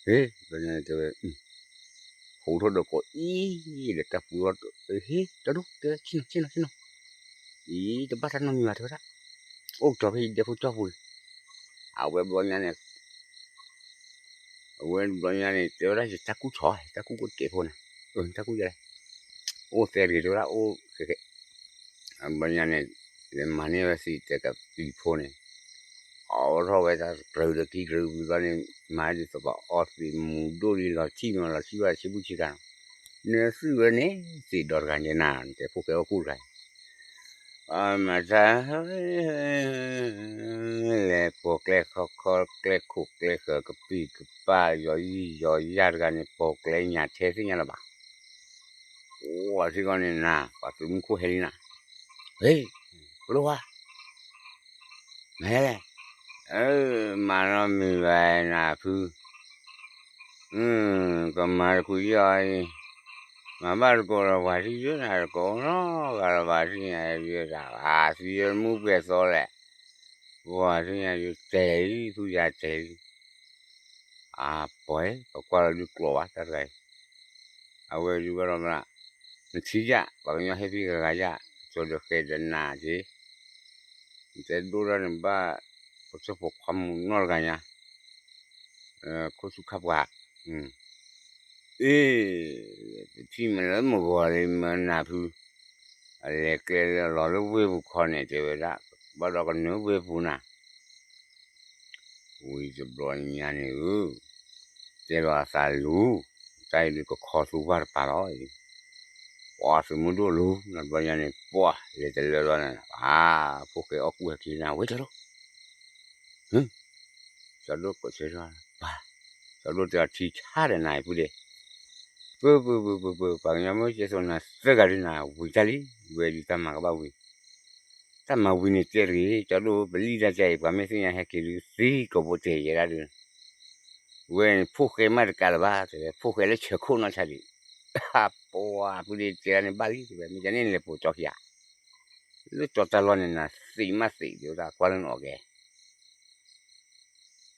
ဟ့ၣ် ဘျီညါန့ၣ်တဲဝဲ, ဟူးထီၣ်ဒီးကိးအံၤ ဒီးတၢ်ပူၤလီၤ, ဟ့ၣ် ကၠီဒိၣ် တဲ ဆ့ၣ်နီၤ ဆ့ၣ်နီၤ ဆ့ၣ်နီၤ, အံၤ တဘၣ်တၢ်နီတမံၤဘၣ် တဲဝဲဒၣ်, အိၣ်ကၠီဖဲယဒဲဖိကၠီပူၤန့ၣ်, အဝဲဘျီညါန့ၣ် အဝဲဘျီညါန့ၣ် တဲဝဲဒၣ် ယတၢ်ကူၣ်ဆီ တၢ်ကူၣ်ကိးတကဲးဖိန့ၣ်, တၢ်ကူၣ်ယဲလဲၣ်, အိၣ်သဲတဂ့ၤ တဲဝဲဒၣ် အိၣ်ခဲခဲ, ဘျီညါန့ၣ် လဲၤမၤန့ၢ်ဝဲသံးတဲကပံၤဖိန့ၣ်, အီၣ်ထီၣ်ဝဲတၢ်တြၢၤဒီးခံတြၢၤဝံၤဘျီန့ၣ် မၤဒ်သိးပှၤအီသံးမူၤဒိၣ်လံလီၤထံၣ်မးလီၤထံၣ်ဘၣ်ဆံးဘူၣ်ဆံးကၤနီၤ, နသုးဝဲန့ၣ် သံးဒီတဂၤညါနၤ နတဲဖိၣ်ဃဲအီၣ်ကူၣ်တဂၤ အမၤတၢ် လဲၤပိာ်ကျဲခီခီ ကျဲခိၣ်ကျဲဃၢၤ ကပံာ်ကပၤ ယီၤယံယီၤယၤတဂၤန့ၣ် ပိာ်ကျဲညၣ်ထဲသ့ၣ်ညါလၢၤဘၣ်. အိၣ်ထံကီၢ်န့ၣ်နၤ ပှၤသုးမုၢ်ခိၣ်ဟဲလံနၤ, ဟ့ၣ် ပလိၣ်ဝါ မဟဲလဲၣ်, အၢ မၤနီတမံၤဘၣ်နၤဖု, ကမၤတကွံာ်ယီၤအံၤ, မၤဘၣ်တကိးဒီးပှၤထံယိနၤ တကိးနီတဂၤဒီးပှၤထံညါယိတၢ်ဘၣ် သံယမူပှဲၤသီလဲၣ်, ပှၤထံညါယိတဲာ်လံ သူယၤတဲာ်လံ, အပှဲၤ ပကွၢ်လီၤဒုးကျိးဘၣ်တၢ်တဂၤအံၤ, အဝဲဒုးဘၣ်ဒီးမနုၤ, နထံၣ်ယၣ် ပှၤကညီဟဲဖံဂၤဂၤယၣ် ကၠီၤဒီးဃဲၤဒီးနၤက့ၤ နတဲဒိၣ်ဒၣ်န့ၣ်ဘၣ်, ပဆၢဖိခွါမုၣ်နီတဂၤညါ, ခိၣ်ဆူၣ်ခါပှၤ, အ့, ပထံၣ်မ့ၢ်လၢမုၢ်ဂီၤလံမ့ၢ်နၤဖု, အလဲၤကျဲလၢအလီၤလၢဝ့ၢ်ပူၤခီန့ၣ် တဲဝဲဒၣ်, ဘၣ်ဒီးကနုာ်ဝ့ၢ်ပူၤနၤ ဝံၤတဘျီညါန့ၣ်ဧၢ, တဲလီၤအသးလူၤ, တၢ်အံၤဒုးကခီသူဘၣ်တပၤလီၤအံၤ, ပှၤသုးမုၢ်ဒိၣ်လူၤ နီတဘျီညါန့ၣ် ပှၤလဲၤတလၢဘျီန့ၣ် အါ, ဖိၣ်ဃဲအီၣ်ကူၣ်ဟဲက့ၤနၤ ဝဲတလိၣ်, ဟ, ကၠီဒိၣ်ကိးဆၢထီၣ်, ပှၤ, ကၠီဒိၣ်တဲအီၤထံဆါဒီးနၤအံၤပုၢ်ဒဲး, ပၢၢ်ပၢၢ်ပၢၢ်ပၢၢ်ပၢၢ် ပှၤကညီမ့ၢ်ကဲသိးနၤသၢဂၤဒုးနၤဝံၤတၢ်လံ, ဝဲဒုးတၢ်မၤကဘၣ်ဝံၤ တၢ်မၤဝံၤန့ၣ်တဲတဂ့ၤ, ကၠီဒိၣ်ပလံၣ်တၢ်ကါအံၤ ပှၤမ့ၢ်သ့ၣ်ညါဟဲက့ၤဒုးသံကိးဘိတဲယဲဒၣ်ဒုး, ဝဲန့ၣ်ဖိၣ်ဃဲမးတကးလၢၤဘၣ်, တဲဝဲ ဖိၣ်ဃဲလၢဆဲးခိၣ်နီၢ်ဆါဒံး, ပှၤပုၢ်ဒ့တဲဒၣ်န့ၣ်ဘၣ်လံ တဲဝဲ မ့ၢ်ကန့ၣ်နလဲၤပိာ်ကၠီခံဂၤ, လၢကၠီတၢ်လီၢ်န့ၣ် နသံးမးသံး တဲဝဲဒၣ် ကွၢ်လၢနအီၣ်ကဲ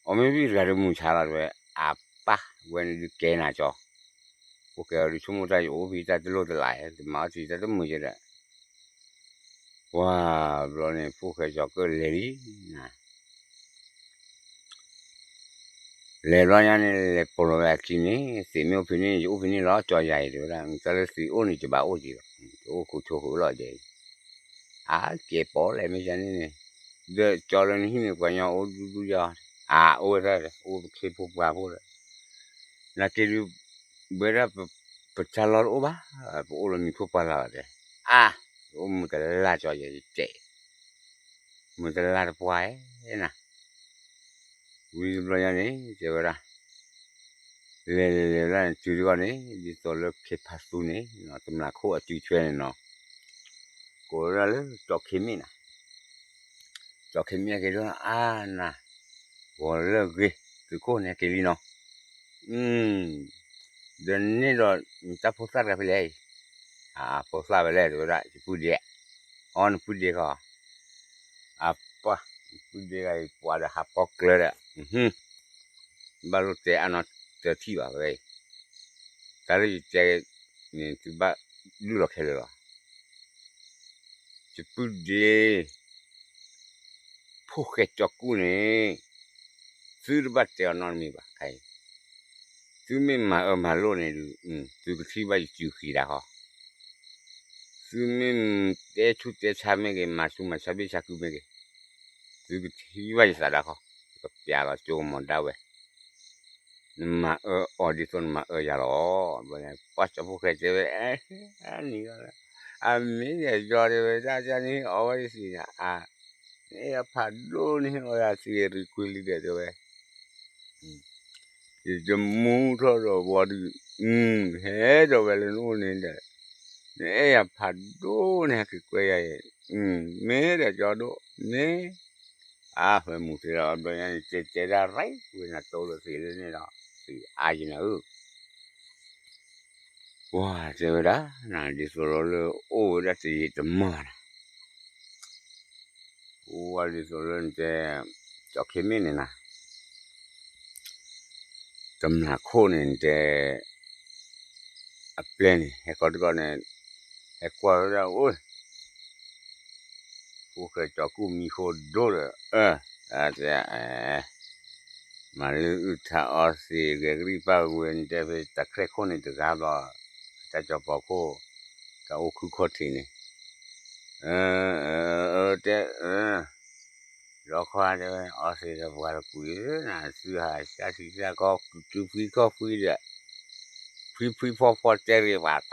အီၣ်မ့ၢ်ဝံၤတဂၤဒီးမုၢ်ဆါလီၤ တဲဝဲ, အပၢ် ဝဲန့ၣ်ဒုးကဲနၤကၠီ, ဖိၣ်ဃဲအီၤဒုးဆိကမိၣ်တၢ်ယအိၣ်ဖဲတၢ်တလိၣ်တလး တမၤအီၣ်ထံတၢ်တမုာ်ယဲဒီး ပှၤဘျီန့ၣ် ဖိၣ်ဃဲကၠီကၢၣ်လဲၤလံနၤ, လဲၤဘျီညါန့ၣ် လဲၤပိာ်လီၤဝဲအခံန့ၣ် သံးမ့ၢ်အိၣ်ဖဲန့ၣ် ယအိၣ်ဖဲန့ၣ်လီၤ ကၠီယၤအံၤ တဲဝဲဒၣ် တၢ်လၢသံးအိၣ်န့ၣ် ယဘၣ်အိၣ်က့ၤလီၤ ယအိၣ်ခိးထိၣ်ဃုာ်လီၤယဲအံၤ, အါကဲပိာ်လဲၣ်မ့ၢ်ယၤန့ၣ်န့ၣ်, ဒီးကၠီလၢနဟံၣ်န့ၣ် ပှၤကညီအိၣ်ဒူဒူယၤ, အါအိၣ်ဝဲဒၣ် အိၣ်ပခ့ဖိပှၤဖိဒီး နာ်က့ဒုး ဝဲဒၣ် ပတၢ်လီၢ်တအိၣ်ဘၣ်, ပအိၣ်လၢမံၤခိၣ်ပှၢ်လၢ်ဘၣ်တဲ, အါ, အိၣ်မုာ်တလၢ်ကၠီယဲယတဲ, မုာ်တလၢ်တပှၢ်ဧဲနၤ, ဝံၤတဘျီညါန့ၣ် တဲဝဲဒၣ်, လဲၤလဲၤလဲၤဝဲဒၣ်န့ၣ် တုၤတဂီၢ်န့ၣ် ဒ်သိးလၢခ့ဖးသူန့ၣ် တမျးခိၣ်အစုဆွဲန့ၣ်နီၤ, ကိးဝဲဒၣ်လၢကၠီခ့မ့ၣ်နၤ ကၠီခ့မ့ၣ်က့ၤဒိၣ် အါနၤ, ဂီၤလၢဂ့ၤ သုးခိၣ်န့ၣ်က့ၤလံနီၤ, ဒီးန့ၣ်ဒီး နတၢ်ဖိသၣ်တဂၤဖဲလဲၣ်အံၤ, အဖိသၣ်ဝဲလဲၣ် တဲဝဲဒၣ် ယပုၢ်ဒ့, အီ နပုၢ်ဒ့ဃီ, အပှၢ် နပုၢ်ဒ့ဂၤအံၤ ပှၤဒီးဟးဖီကျၢၤဒီး ဘၣ်လိၣ်တဲအါနီၢ်တထံၣ်ဘၣ်ဝဲအံၤ, တၢ်လၢယတဲန့ၣ် သုဘၣ်လုၢ်လီၤခဲလၢာ်လီၤ, ယပုၢ်ဒ့ ဖိၣ်ဃဲကၠီကူၣ်န့ၣ် သုတဘၣ်တဲအီၤနီတမံၤဘၣ်ခါအံၤ, သုမ့ၢ်မၤအၢမၤလိၣ်န့ၣ်ဒုး သုကထံၣ်ဘၣ်ယစုဃံၤဒၣ်ဃီ, သုမ့ၢ်တဲဆူၣ်တဲဆါမ့ၢ်ဂ့ၤ မၤဆူၣ်မၤဆါဘ့ၣ်ဆါကုမ့ၢ်ဂ့ၤ, သုကထံၣ်ဘၣ်ယသးဒၣ်ဃီ, ယကပျးလီၤကၠိကမီၤဒၣ်ဝဲ, နမၤအၢအီၤဒ်သိးနမၤအၢယၤလီၤ, ဘျီန့ၣ် ပှၢ်ကၠီဖိၣ်ဃဲတဲဝဲ, အနံၤလီၤ, အမ့ၢ်ယကၠီတဲဝဲ တၢ်ကၠီန့ၣ်အီၣ်ဝဲဒ်သ့ၣ်ညါ, အ နအဲၣ်ယၤဖးဒိၣ်န့ၣ် အီၣ်ယၤသံဂ့ၤရံကွံလံဒီးတဲဝဲ, ယတမူထီၣ်ဒီးဝီဒုး, ဟဲဒီးဝဲလၢနအိၣ်န့ၣ်ဒီး, နအဲၣ်ယၤဖးဒိၣ်န့ၣ် ဟဲက့ၤကွဲယၤအံၤ, မ့ၢ်ဒီးကၠီဒိၣ်, မ့ၢ်, အၢ ဝဲမုၢ်သ့ၣ်ဒီး ဘျီညါန့ၣ် တဲတဲဒၣ်ရံၣ်ဝဲနၤတိၢ်လၢသ့ၣ်လၢန့ၣ်ဒီး, သ့ၣ်အါယံၤနၤဧၢ ပှၤတဲဝဲဒၣ် နဒ်သိးလီၤလၢအိၣ်ဝဲဒၣ်တယံာ်တမီၢ်နၤ, အိၣ်ဝဲဒ်သိးလၢနတဲ ကၠီခ့မ့ၣ်န့ၣ်နၤ, တမျးခိၣ်န့ၣ်နတဲ အပျဲၢ်န့ၣ် ဟဲခီတကီၢ်န့ၣ် ဟဲကွၢ်ဝဲဒၣ်အိၣ် ဖိၣ်ဃဲကၠီကူၣ်မံၤဃိဒိၣ်ဒီး အၢ အတဲ မၤလၢအုၣ်ထါအီသံး ဂဲၤကရံၣ်ပၢ်ဝဲ နတဲဖဲတၢ်ချဲၣ်ခိၣ်န့ၣ်တဂၤဘျီ တၢ်ကၠီၤပီၤခိၣ် တၢ်အိၣ်ခုခီၣ်ထံးန့ၣ် တဲ ဒီခွါတဲဝဲ အီသံးဒီးပှၤတကွံာ်နၤ သုဟးစၢ်ထံစၢ်ကီၢ် ကုဖှံခီၣ်ဖှံဒီး ဖှံဖှံဖီဖီတဲရံးပှၤတၢ်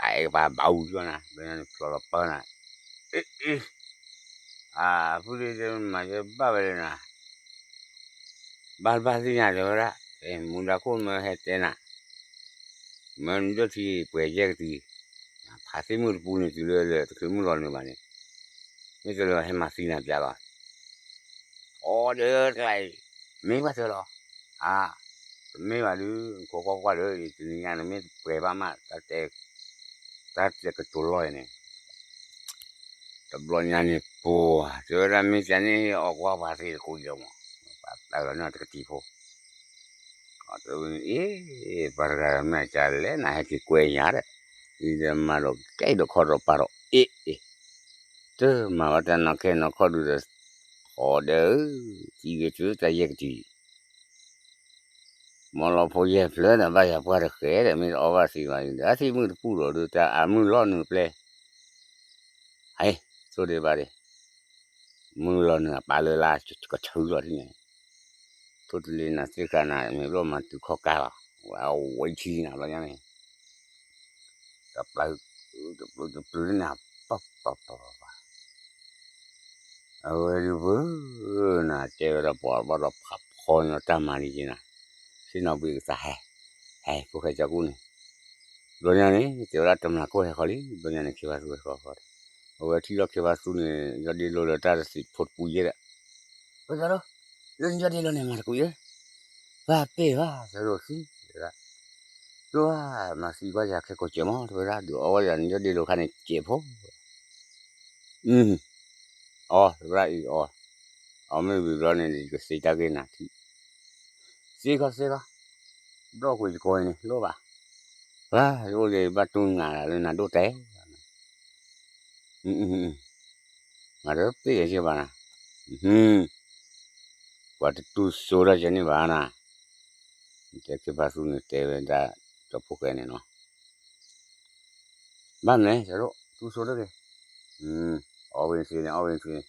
အဲၣ်ပှၤဘၣ်အူကၠီနၤ ဘျီနဖျီလီၤပၢနၤ အ့ၣ် အ့ၣ် အပုၢ်ဒ့တဲမၤယဘၣ်ဝဲလၢနၤ ဘၣ်ဘၣ်သ့ၣ်ညါတဲဝဲဒၣ် မူဒါခိၣ်မၢဟဲတဲနၤ မၢနဒိၣ်ထံပှဲၤယဲၢ်ကတံၤ ဖးသ့ၣ်မုၢ်တပူၤန့ၣ်တုၤလၢလၢတချုးမုၢ်လီၤနုာ်ဘၣ်န့ၣ် မ့ၢ်တလၢဟဲမၤသံနၤပျးလီၤ အီဒီးတၢ် မ့ၢ်ဘၣ်တဲလီၤ, အါ, တမ့ၢ်ဘၣ်ဒုး နခိးကွၢ်ကွၢ်ဒီး တနံၤညါနမ့ၢ်ပှဲၤဘၣ်မး တၢ်တဲ, တၢ်တဲကတိၤလီၢ်အံၤန့ၣ် တဘျီညါန့ၣ် ပှၤတဲဝဲဒၣ် မ့ၢ်ကန့ၣ် ဟ့ၣ်အီၣ်ကွၢ်ပှၤသ့တကိးယီၤမး, ပှၤတၢ်လီၤန့ၣ်တကတံၤဖိ, အီၤတဲဝဲန့ၣ် အ့, ပှၤတဂၤမ့ၢ်ကလဲၣ် နဟဲက့ၤကွဲယၤဒီး, အံၤဒီးမၤဒီးကဲဒီးခီဒီးပာ်ဒီး အ့, အ့, တမၤဘၣ်တၢ်နီၢ်ခဲနီၢ်ခီဒုးဒီး, ဃီဒီး, ထံဂ့ၤထံတၢ်ယဲၢ်ကတံၤ မ်လီၤဖိယဲၢ်ဖျၢၣ်ဒီး ဘၣ်ယၤပှၢ်တဃဲဒီး မ့ၢ်တအီၣ်ဘၣ်သံဘၣ်ဒီး အထံမုၢ်တပူၤဒီး ဒုးတၢ်အမုၢ်လီၤနုာ်ပျဲၢ်, ဟဲ, သိၣ်ဒံးဘၣ်ဒံး, မုၢ်လီၤနုာ်အပၢ်လၢလၢကဆူလီၤထံန့ၣ်, ထိၣ်တလ့နၤသ့ၣ်ဃာ်နၤ မ့ၢ်ဘျီမၤတုၤခီၣ်ကါလီၤ, ဝဲအဝဲထံနၤဘျီညါန့ၣ် တပျုၤ, တပျုၤတပျုၤန့ၣ် ပၢ်ပၢ်ပၢ်ပၢ်ပၢ်, အဝဲဒုးပၢ်, နတဲဝဲဒၣ်ပှၤဘၣ်ဒီးဖးဖီညီတၢ်မၤလံက့ၤနၤ, ဆ့ၣ်နီၤဘှံးကသးဟဲ, ဟဲဖိၣ်ဃဲကၠီကူၣ်န့ၣ်, ဘျီညါန့ၣ် တဲဝဲဒၣ်တမျၢ်ခိၣ်ဟဲဃီလံ, ဘျီညါန့ၣ် ခ့ဖါသူဟဲဃီဃီဒီး, အဝဲထံၣ်လီၤခ့ဖါသူန့ၣ် ယီၢ်ဒ့လိၤလၢတၢ်တသံးဖိတပူၤယဲၢ်ဒီး, ပသးလီၤ, လၢနယီၢ်ဒ့လိၤန့ၣ် မၤတကူးယဲၢ်, ဘၣ်ပ့ၢ်ဘၣ် သရိာ်သံ, တဲဒၣ် ကျိၣ်ဧါ, မၤသံကွၢ်ယၤခဲကိးစဲးမး တဲဝဲဒၣ် ဒုးအီၣ်ဝဲယၤ နယီၢ်ဒ့လိၤခါန့ၣ် စဲးဖိ, အီ တဲဝဲဒၣ်အံၤအီ, အီမ့ၢ်ဝံၤဘျီန့ၣ် ယကသ့တၢ်ဂ့ၢ်နၤထံၣ်, သ့ခီသ့ခီ, ဒီကွံာ်ယကိးအံၤန့ၣ် လိၣ်ဘၣ်, ပှၤအိၣ်ဒီးဘၣ်တူၢ်နးလၢနၤဒိၣ်တဲ မၤတပ့ၢ်ယဲၢ်ဘၣ်နၤ, ပှၤတတူၢ်စိတၢ်ယဲၢ်န့ၣ်ဘၣ်နၤ, တဲခ့ဖါသူန့ၣ် တဲဝဲဒၣ်ဒီးဖိၣ်ဃဲန့ၣ်နီၤ, ဘၣ်မနုၤ ကၠီဒိၣ် တူၢ်စိတဂ့ၤ, အီဝဲသ့န့ၣ် အီဝဲသ့န့ၣ်,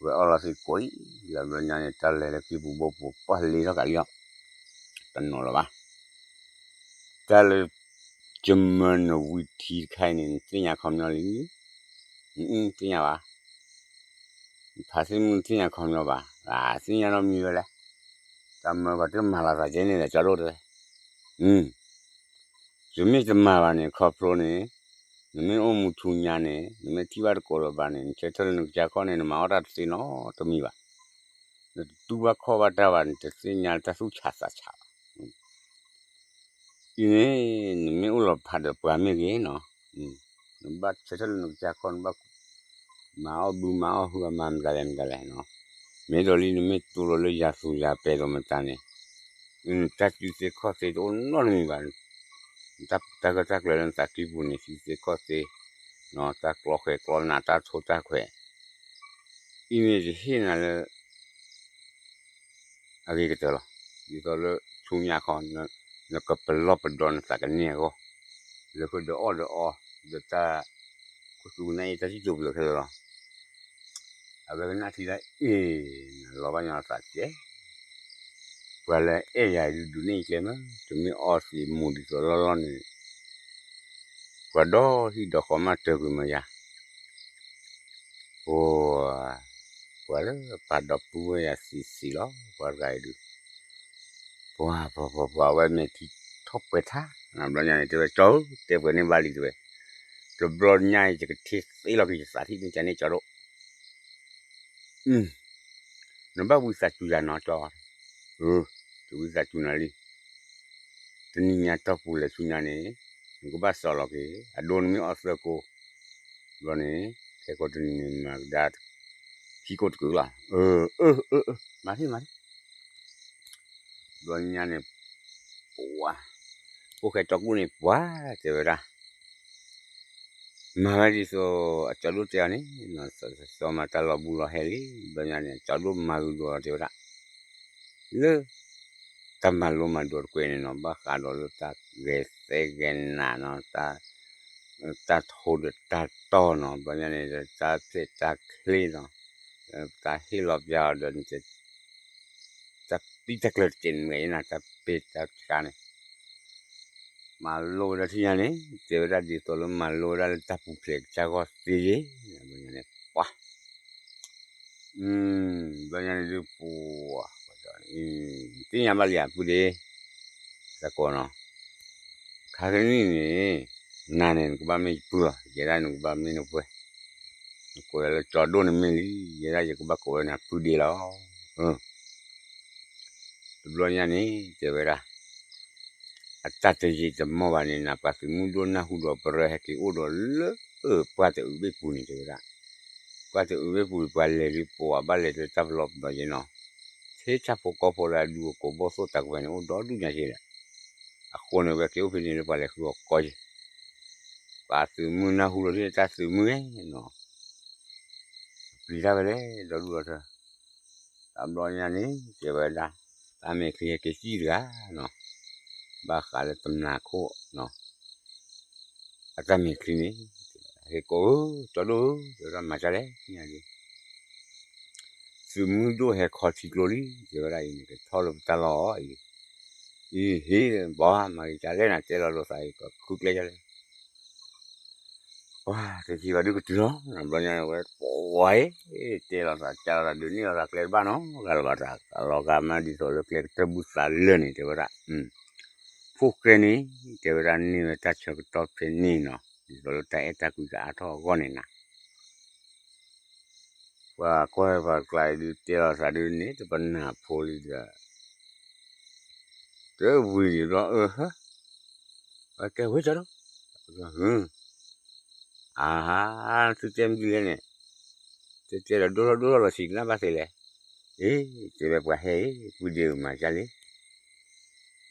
ဝဲအီလီၤသံကွံာ်လၢဘျီညါန့ၣ် တၢ်လဲၤလၢကံၢ်ပူၤဘိပူၤ ပှၤလ့ထီၣ်ကးလံအီၤ, တနီၤလၢၤဘၣ်, တၢ်လၢ ယမၢနဝံၤထံတခါအံၤန့ၣ် နသ့ၣ်ညါခီပညီလံ, သ့ၣ်ညါဘၣ်, ဖါသ့ၣ်မုၣ်သ့ၣ်ညါခီပညီဘၣ်, သ့ၣ်ညါနီတမံၤဝဲလဲၣ်, တၢ်မၢပှၤတမၤလီၤသးကဲန့ၣ်ဒီး ကၠီဒိၣ်တဲဝဲ, ယမ့ၢ်တမၤဘၣ်န့ၣ် ခီဖျိန့ၣ်, နမ့ၢ်အိၣ်မူဆူညါန့ၣ် နမ့ၢ်ထံၣ်ဘၣ်တကိးလၢၤဘၣ်န့ၣ် နဆၢထၢၣ်လၢနကစၢ်ခီၣ်န့ၣ် နမၤအီၣ်တၢ်တသ့နီတမံၤဘၣ်, နတတူၢ်ဘၣ်ခီၣ်ဘၣ်တၢ်ဘၣ် နတသ့ၣ်ညါတၢ်သူၣ်ဆးသးဆးဘၣ် အံၤန့ၣ် နမ့ၢ်အိၣ်လီၤဖးဒီးပှၤမ့ၢ်ဂ့ၤနီၤ, နဘၣ်ဆၢထၢၣ်လၢနကစၢ်ခီၣ် နဘၣ်မၤအီၣ်ဘုမၤအီၣ်ဟု မၤမတၤလဲၣ်မတၤလဲၣ်နီၤ, မ့ၢ်ဒီးလံနမ့ၢ်တူၢ်လိာ်လၢယၤသူယၤပဲာ်ဒီးမတၤန့ၣ်, နတၢ်စုသ့ခီၣ်သ့တအိၣ်နီတမံၤဘၣ်, တၢ်ဂၢၢ်တၢ်ကျၢၤလၢနသးကံၢ်ပူၤန့ၣ် စုသ့ခီၣ်သ့, တၢ်ကျီဃဲၤကျီနး တၢ်ထိတၢ်ခွဲး, အံၤန့ၣ်ယဟ့ၣ်နၤလၢ အဂ့ၤကတၢၢ်လီၤ. ဒ်သိးလၢဆူညါခီ နကပလီၢ်ပဒီနသးကန့ၢ်အဂီၢ်, လၢဃုာ်ဒီးအီၣ်ဒီးအီ, ဒီးတၢ် ခိၣ်သူကနၣ်အံၤတၢ်စံၣ်စိၤပျၢၤခဲလၢာ်လီၤ. အဝဲကနၣ်ထံလၢအ့ၣ် နလီၤဘၣ်ညီသးကဲ, ပှၤလၢအဲၣ်ယၤဒုးဒုးနဲၣ်ယကျဲမး, တမ့ၢ်အီသံးမူၤဒ်သိးလီၢ်လီၢ်န့ၣ် ပှၤဒီဟံၣ်ဒီဃီမးတၢၢ်ကွံာ်မးယၤ, ပှၤ, ပှၤလၢပာ်ဒီပုၢ်ဝဲၢ်ယၤသံးသံးလီၤ, ပှၤတဂၤအံၤဒုး, ပှၤ, ပှၤ, ပှၤ, ပှၤဝဲမဲာ်ထံထီၣ်ပှဲၤထါ, ဘျီညါန့ၣ်တဲဝဲ ကၠီဧၢ တဲပှဲၤန့ၢ်ဘၣ်လံတဲဝဲ, တဘျီညါအံၤ ယကထံၣ်သ့လီၤက့ၤယသးထံၣ်မ့ၢ်ကန့ၣ်ကၠီဒိၣ် နဘၣ်ဝံသးစူၤယၤနီၤကၠီ, တဝံသးစူၤနၤလံ. တနံၤညါတီၢ်ပူၤလဲၤဆူညါန့ၣ်, နကဘၣ်စီလီၤက့ၤ, အဒိနမ့ၢ်အီၣ်သၢကိၢ်, ဘျီန့ၣ်, ခဲကိးတနံၤန့ၣ် မၤကဒါ, ခံကိၢ်တကုာ်လီၤ. အၢ, အၢ, အၢ, မၤထံၣ်မၤထံၣ် ဘျီညါန့ၣ်, ပှၤ, ဖိၣ်ဃဲကၠီကူၣ်န့ၣ် ပှၤ, တဲဝဲဒၣ် မၤဝဲဒ်သိးအကၠီဒိၣ်တဲအီၤန့ၣ်, စီၤမၤတၢ်လီၤဘူးလီၤဟဲလံ, ဘျီညါန့ၣ် အကၠီဒိၣ်မၤဂ့ၤဒိၣ်အီၤတဲဝဲဒၣ်, လၢ တၢ်မၤလိမၤဒိးတကွဲးန့ၣ်နီၤ ဘၣ်ဃးဒီးလၢတၢ်ဂဲၤသဲဂဲၤနးနီၤ, တၢ်ထိဒီးတၢ်တီၢ်နီၤ, ဘျီညါန့ၣ် တၢ်ဖျဲးတၢ်ချ့နီၤ, တၢ်ဟ့ၣ်လီၤပျၢ်အီၤဒီး တၢ်ပံတၢ်ကျၢၤတကဲးန့ၣ်မ့ၢ်နၤ တၢ်ပ့တၢ်ဆါန့ၣ်, မၤလိဝဲဒၣ်ထံၣ်ညါန့ၣ် တဲဝဲဒၣ်ဒ်သိးလၢမၤလိဝဲဒၣ်လၢတၢ်ပူၤဖျဲးကစၢ်ဂီၢ်သ့ယ့ၣ်, ဘျီညါန့ၣ် ပှၤ ဘျီညါန့ၣ်ဒုးပှၤ, သ့ၣ်ညါဘၣ်လံဧါ ပုၢ်ဒ့, သကိးနီၤ, ခါကနံၣ်န့ၣ်, နၤန့ၣ် နကဘၣ်မ့ၢ်ယပုၢ်လီၤ, ယဲဒၣ်နကဘၣ်မ့ၢ်နဝဲၢ်, နကိးယၤလၢကၠီဒိၣ်န့ၣ်မ့ၢ်လံ, ယဲဒၣ်ယကဘၣ်ကိးဝဲနၤပုၢ်ဒ့လီၤ. ဘျီညါန့ၣ် တဲဝဲဒၣ် အတၢ်တယံာ်တမီၢ်ဘၣ်န့ၣ် နပှၤသုးမုၢ်ဒိၣ်နၢ်ဟူဒီး ပရၢဟဲက့ၤအိၣ်ဒီးလၢ ပှၢ်တအုးဘ့ၣ်ပူၤန့ၣ် တဲဝဲဒၣ်. ပှၢ်တအုးဘ့ၣ်ပူၤ ပှၤလဲၤဒုး ပဝဲဘၣ်လဲၤလၢတၢ်ပလီၢ်ပဒီးယဲနီၤ, ထဲတၢ်ဖိကီၢ်ဖိလၢအဒူအကိးဘီၣ်သိၣ်တၢ်ကဝဲၤန့ၣ် အိၣ်ဒီဒူၣ်ညါက့ဒီး, အဃိန့ၣ် ဝဲက့ၤအိၣ်ဖဲန့ၣ်လၢပှၤလဲၤဃုအီၤကီယဲ, ပှၤသုးမုၢ်နၢ်ဟူလီၤဒ်တၢ်သုးမုၢ်နီၤ, ပျံၤတၢ်ဝဲလဲၣ် ဒီဒူၣ်ဒီထၢ တဘျီညါန့ၣ် တဲဝဲဒၣ် တၢ်မဲာ်ချံဟဲက့ၤစံၣ်တဂၤနီၤ, ဘၣ်ဃးလၢတမျးခိၣ်နီၤ, အတၢ်မဲာ်ချံန့ၣ် ဟဲကိးဧၢ ကၠီဒိၣ်ဧၢ တဲဝဲဒၣ် မၤကၢ်လဲၣ် သုးမုၢ်ဒိၣ်ဟဲခီထံကျိလံ တဲဝဲဒၣ်အံၤန့ၣ် ကထီၣ်လၢပတၢ်လီၢ်အံၤ, အံၤဟ့ၣ်ဘီမၤကၢ်လဲၣ် နတဲလီၤလိာ်သးအံၤ ကခုကျဲယလဲၣ် ပှၤတထံၣ်ဘၣ်ဒုးကတုၤလီၤ ဘျီညါဝဲ ပဝဲ တဲလီၤသးကၢ်လီၤသးဒုးန့ၢ်လီၤသးကျဲတဘၣ်နီတဂၤလၢၤဘၣ်တၢ် အလီၤဂာ်မးဒ်သိးလၢကျဲကတၢၢ်ဘူၣ်သးလၢာ်န့ၣ် တဲဝဲဒၣ်, ဖိၣ်ဃဲန့ၣ် တဲဝဲဒၣ်န့ၢ်ဝဲတၢ်ဆၢကတီၢ်ဖဲန့ၣ်နီၤ ဒ်သိးလၢတၢ်အဲၣ်တၢ်ကွံကအါထီၣ်အဂီၢ်န့ၣ်နၤ ပှၤကွၢ်ပှၤကျါအံၤဒုးတဲလီၤသးဒုးန့ၣ် တပနၢ်ဖိလံဒီး တဝံၤဒံးဘျီ အၢ ဟၢ အကဲဝဲကၠီဒိၣ်, အဟါ သုတဲမနုၤလဲၣ်န့ၣ်, တဲတဲဒီးဒိၣ်ထီၣ်ဒိၣ်ထီၣ်လီၤဆံးကနၣ်ဘၣ်သ့လဲၣ်, အ့ တဲဝဲပှၤဟဲအံၤ ပုၢ်ဒ့ဧၢမၤကၢ်လံ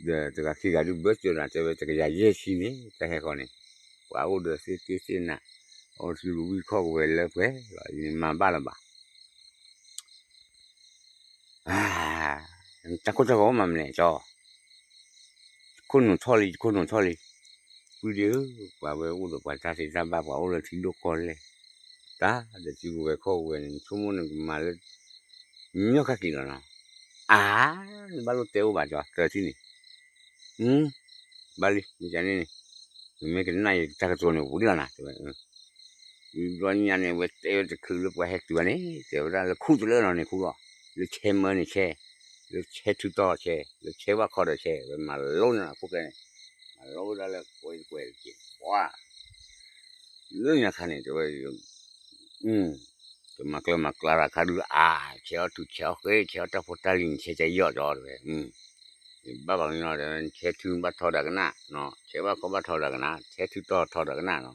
ဒီးတဂၤခံဂၤဒုးဘၢစၢၤနၤ တဲဝဲတကယၤယဲၢ်ဆံန့ၣ် တၢ်ဟဲဃီန့ၣ်, ပှၤအိၣ်ဒီးသ့ၣ်က့သ့ၣ်နး, အိၣ်ထံဝံခီၣ်ကဝဲၤလၢပှဲၤလီၤ အံၤန့ၣ်မၤဘၣ်လၢၤဘၣ် တၢ်ခိၣ်တၢ်ဂီၤမၤမနုၤလဲၣ်ကၠီ, ခိၣ်နူာ်ထီၣ်လံ ခိၣ်နူာ်ထီၣ်လံ, ပုၢ်ဒ့ဧၢ, ပှၤဝဲအိၣ်ဒီးပှၤတၢ်သ့တၢ်ဘၣ် ပှၤအိၣ်လၢထံဒိၣ်ကီၢ်လဲၢ်, တၢ်ဒီးထံကဝဲၤခီၣ်ကဝဲၤန့ၣ် ဆိကမိၣ်န့ၣ်ကမၤလၢ ညီခါက့ၤလီၤနီၤ, အါ, နဘၣ်လိၣ်တဲအိၣ်ဘၣ်ကၠီ သၢထံၣ်န့ၣ် ဘၣ်လံ မ့ၢ်ကန့ၣ်န့ၣ်, နမ့ၢ်ကနၣ်ယတၢ်ကတိၤန့ၣ် ဝံၤလီၤနၤ တဲဝဲ, ဝံၤဘျီညါန့ၣ် ဝဲတဲဝဲတချုးလၢပှၤဟဲတုၤဘၣ်န့ၣ် တဲဝဲဒၣ်လၢခူၣ်တလၢနီၤန့ၣ်ခူၣ်လီၤ, လၢဆဲမၢန့ၣ်ဆဲ, လၢဆဲထုတီၢ်ဆဲ, လၢဆဲဝၣ်ခီဒီးဆဲ, ဝဲမၤလိန့ၣ်အခိၣ်ကျဲန့ၣ်, မၤလိဝဲဒၣ်လၢကွဲးကွဲးတက့ၢ်, ပှၤ လၢညါခါန့ၣ် တဲဝဲ ကမၤကျၢၤမၤကျါတၢ်ခါဒုးအါ, ဆဲးအီၣ်ထူးဆဲးအီၣ်ဃ့ ဆဲးအီၣ်တၢ်ဖိတၢ်လံၤန့ၣ် ဆဲးကယီၣ်ကၠီတဲဝဲ, ဘၣ်ပှၤကညီတဲဝဲ ဆဲထုဘၣ်ထီဒါကနၣ်, ဆဲဘၣ်ခီဘၣ်ထီဒါကနၣ်, ဆဲထုတီၢ်ထီဒါကနၣ်နီၤ,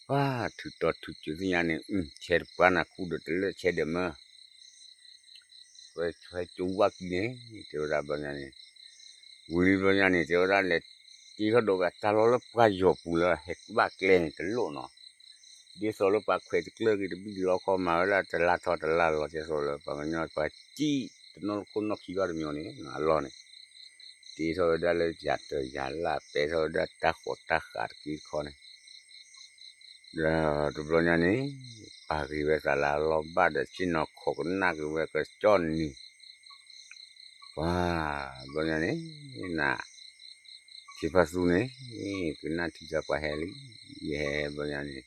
ပှၤထုတီၢ်ထုကၠိသ့ၣ်ညါန့ၣ် ဆဲတပှၢ်နၤခူၣ်ဒီးတလၢဆဲဒီးမၢ ဝဲဆဲကၠိဝၣ်ကံန့ၣ် တဲဝဲဒၣ်ဘျီညါန့ၣ်, ဝံၤလံဘျီညါန့ၣ် တဲဝဲဒၣ်လဲၤ တ့ထီၣ်ဒိးဝဲတၢ်လီၢ်လၢပှၢ်ယီၤပူၤလၢဟဲဘၣ်ကျဲန့ၣ်တလိၣ်နီၤ, ဒ်သိးလၢပှၤခွဲးတကျၢၢ်က့ၤတဘံၣ်လီခီမၤဝဲဒၣ်တလါထီတလါလီၤ ဒ်သိးလၢပှၤစံၣ်တနီၢ်ခိၣ်နီၢ်ခံဘၣ်တမံၤန့ၣ် အလီၢ်န့ၣ်, တ့ထီၣ်ဝဲဒၣ်လၢယၤတယၤလၢ် ပဲထီၣ်ဝဲဒၣ်တၢ်ဃီးတၢ်ဃးတက့ၢ်တခီန့ၣ် ဒီးတဘျီညါန့ၣ် ပာ်ဂ့ၤဝဲသးလၢအလီၢ်ဘၣ်ဒီး ဆ့ၣ်နီၤခိးကနၣ်က့ၤဝဲကကၠီၣ်နံၤ, ပှၤဘျီညါန့ၣ် နၤ ထံဖးသူန့ၣ် ကနၣ်ထံတၢ်ပှၤဟဲလံ, ယဟဲဟဲဘျီညါန့ၣ် ဒ်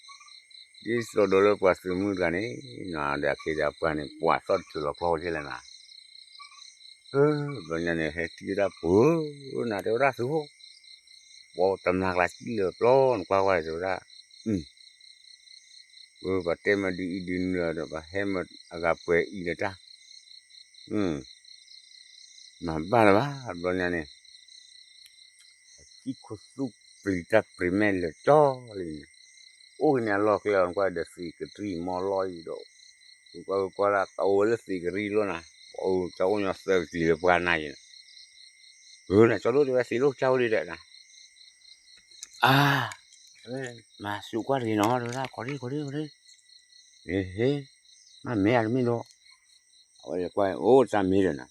သိးဒီးလၢပှၤသုးမုၢ်တဂၤန့ၣ် နၤဒီးအခ့ဒီးပှၤန့ၣ် ပှၤသီၣ်တထုးလီၤကျီဝဲက့လဲၣ်နၤ ဘျီညါန့ၣ် ဟဲထံၣ်ဝဲဒၣ်ပှၤ နၤတဲဝဲဒၣ်သုးဖိ, ပှၤတမျၢ်ကျါစံၣ်လၢပျီနကွၢ်ဝဲတဲဝဲဒၣ်, ပှၤတဲမ့ၢ်ဒ်အံၤဒ်နုၤဒီး ပှၤဟဲမ့ၢ်အဂၤပှဲၤအံၤဒီးတၢ်, မၤဘၣ်လၢၤဘၣ် ဘျီညါန့ၣ် စံၣ်ခိၣ်သူၣ်ပျံၤတၢ်ပျံၤမဲာ်လၢာ်ကၠီလံန့ၣ်, အိၣ်က့ၤန့ၣ်အလီၢ်ကျဲအီၤ နကွၢ်ဒီးသံးကရံၣ်မီၢ်လီၤအံၤဒီး, ကွၢ်ကွၢ်ဒၣ်တအိၣ်ဝဲလၢသံးကရံၣ်လိၣ်နၤ, ပအိၣ်တၢ်အိၣ်ညီသၢကသံးလၢပှၢ်နၤယံၤ, နကၠီဒိၣ်တဲဝဲသံးလိၣ်ကၠီဝဲဒၣ်နၤ, အါ, မၤစူးကွၢ်တဂ့ၤနီၤ တဲဝဲဒၣ် ခီဒ့ၣ်ခီဒ့ၣ်ခီဒ့ၣ်, ဟ့ၣ်, မ့ၢ်မ့ၢ်အတမ့ၢ်ဒီး, အဝဲကွၢ်အိၣ်တၢ်မ့ၢ်ဒီးနၤ,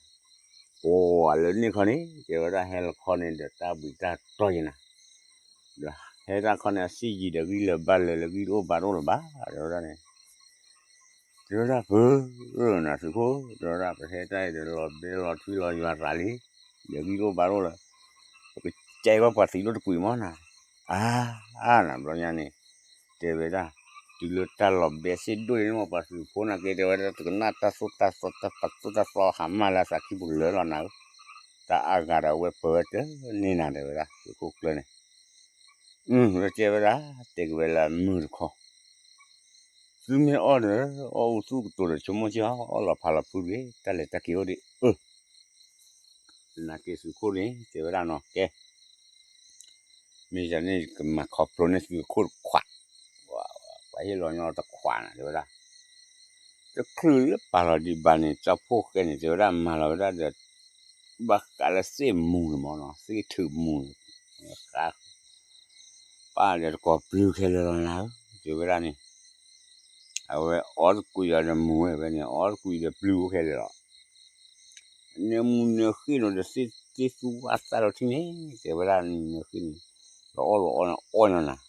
ပှၤလၢန့ၣ်ခီန့ၣ် တဲဝဲဒၣ်ဟဲလီၤခီန့ၣ်ဒီးတၢ်ဘှံးတၢ်တီၢ်ယံၤနၤ, ဒီးဟဲတၢ်ခီန့ၣ် အစ့ၢ်ယံၤဒီးဂံၢ်လၢာ်ဘါလၢာ်လၢဂံၢ်တအိၣ်ဘါတအိၣ်လၢၤဘၣ် တဲဝဲဒၣ်န့ၣ်, တဲဝဲဒၣ်ပၢၤ, နသုးခိၣ် တဲဝဲဒၣ် ပဟဲတၢ်အံၤဒီးလီၤဘဲလီၤထွံလီၤယွၤသးလံ, ဒီးဂံၢ်တအိၣ်ဘါတအိၣ်လၢၤ, ပကကဲဘၣ်ပှၤသံးလိၣ်တကွံာ်မီၢ်နၤ, အါ, အါနၤဘျီညါန့ၣ်, တဲဝဲဒၣ်, တုၤလၢတၢ်လီၤဘဲစ့ၢ်ဒိၣ်န့ၣ်မီၢ် ပှၤသုးဖိနာ်က့ တဲဝဲဒၣ် တကနၣ်တၢ်သိၣ်တၢ်သီ တၢ်ပာ်သိၣ်တၢ်သီဟးမၢ်လၢအသးခံပူၤလၢာ်လီၤနၤဧၢ, တၢ်အါဂၤဒီးအဝဲပၢၤဝဲတန့ၢ်နၤ တဲဝဲဒၣ် သုးခိၣ်ကျၢၢ်န့ၣ် ဝဲတဲဝဲဒၣ် တဲက့ၤဝဲလၢအမုာ်တခီ, သုမ့ၢ်အီၣ်ဒီး အီၣ်အူသူၣ်ကတိၤဒီး ဆိကမိၣ်က့ၤအီၣ်လီၤဖးလီၤဖုတဂ့ၤ တၢ်လဲၤတၢ်က့ၤအိၣ်ဒံးအၢ, နာ်က့သုးခိၣ်န့ၣ် တဲဝဲဒၣ်နီၤ ကဲ မ့ၢ်ယၤန့ၣ် ကမၤခီဖျိန့ၢ်သုးခိၣ်တခွး, ပှၤဟ့ၣ်လီၤညီတခွးနၤ တဲဝဲဒၣ်, တချုးလၢပာ်လီၤဒံးဘၣ်န့ၣ် ကၠီဖှိၣ်ဃဲန့ၣ် တဲဝဲဒၣ်မၤလီၤဝဲဒၣ်ဒီး ဘၣ်ဃးလၢသ့ၣ်မူၤန့ၣ်မ့ၢ်နီၤ သ့ၣ်ထုးမူၤန့ၣ် ပာ်ဒီးတကိးပျုၤခဲလၢာ်လီၤနၤဧၢ တဲဝဲဒၣ်န့ၣ်, အဝဲအီတကွံာ်အီၤဒီးမူၤဝဲန့ၣ် အီတကွံာ်ဒီးပျုၤအိၣ်ခဲလၢာ်လီၤ. နၢမူနၢဃ့ၣ်နီၤဒီးသ့ၣ်သူဝါသၣ်ဒီးထံၣ်န့ၣ် တဲဝဲဒၣ်နၢဃ့ၣ်န့ၣ်, လီၤအီၣ်လီၤအီန့ၣ်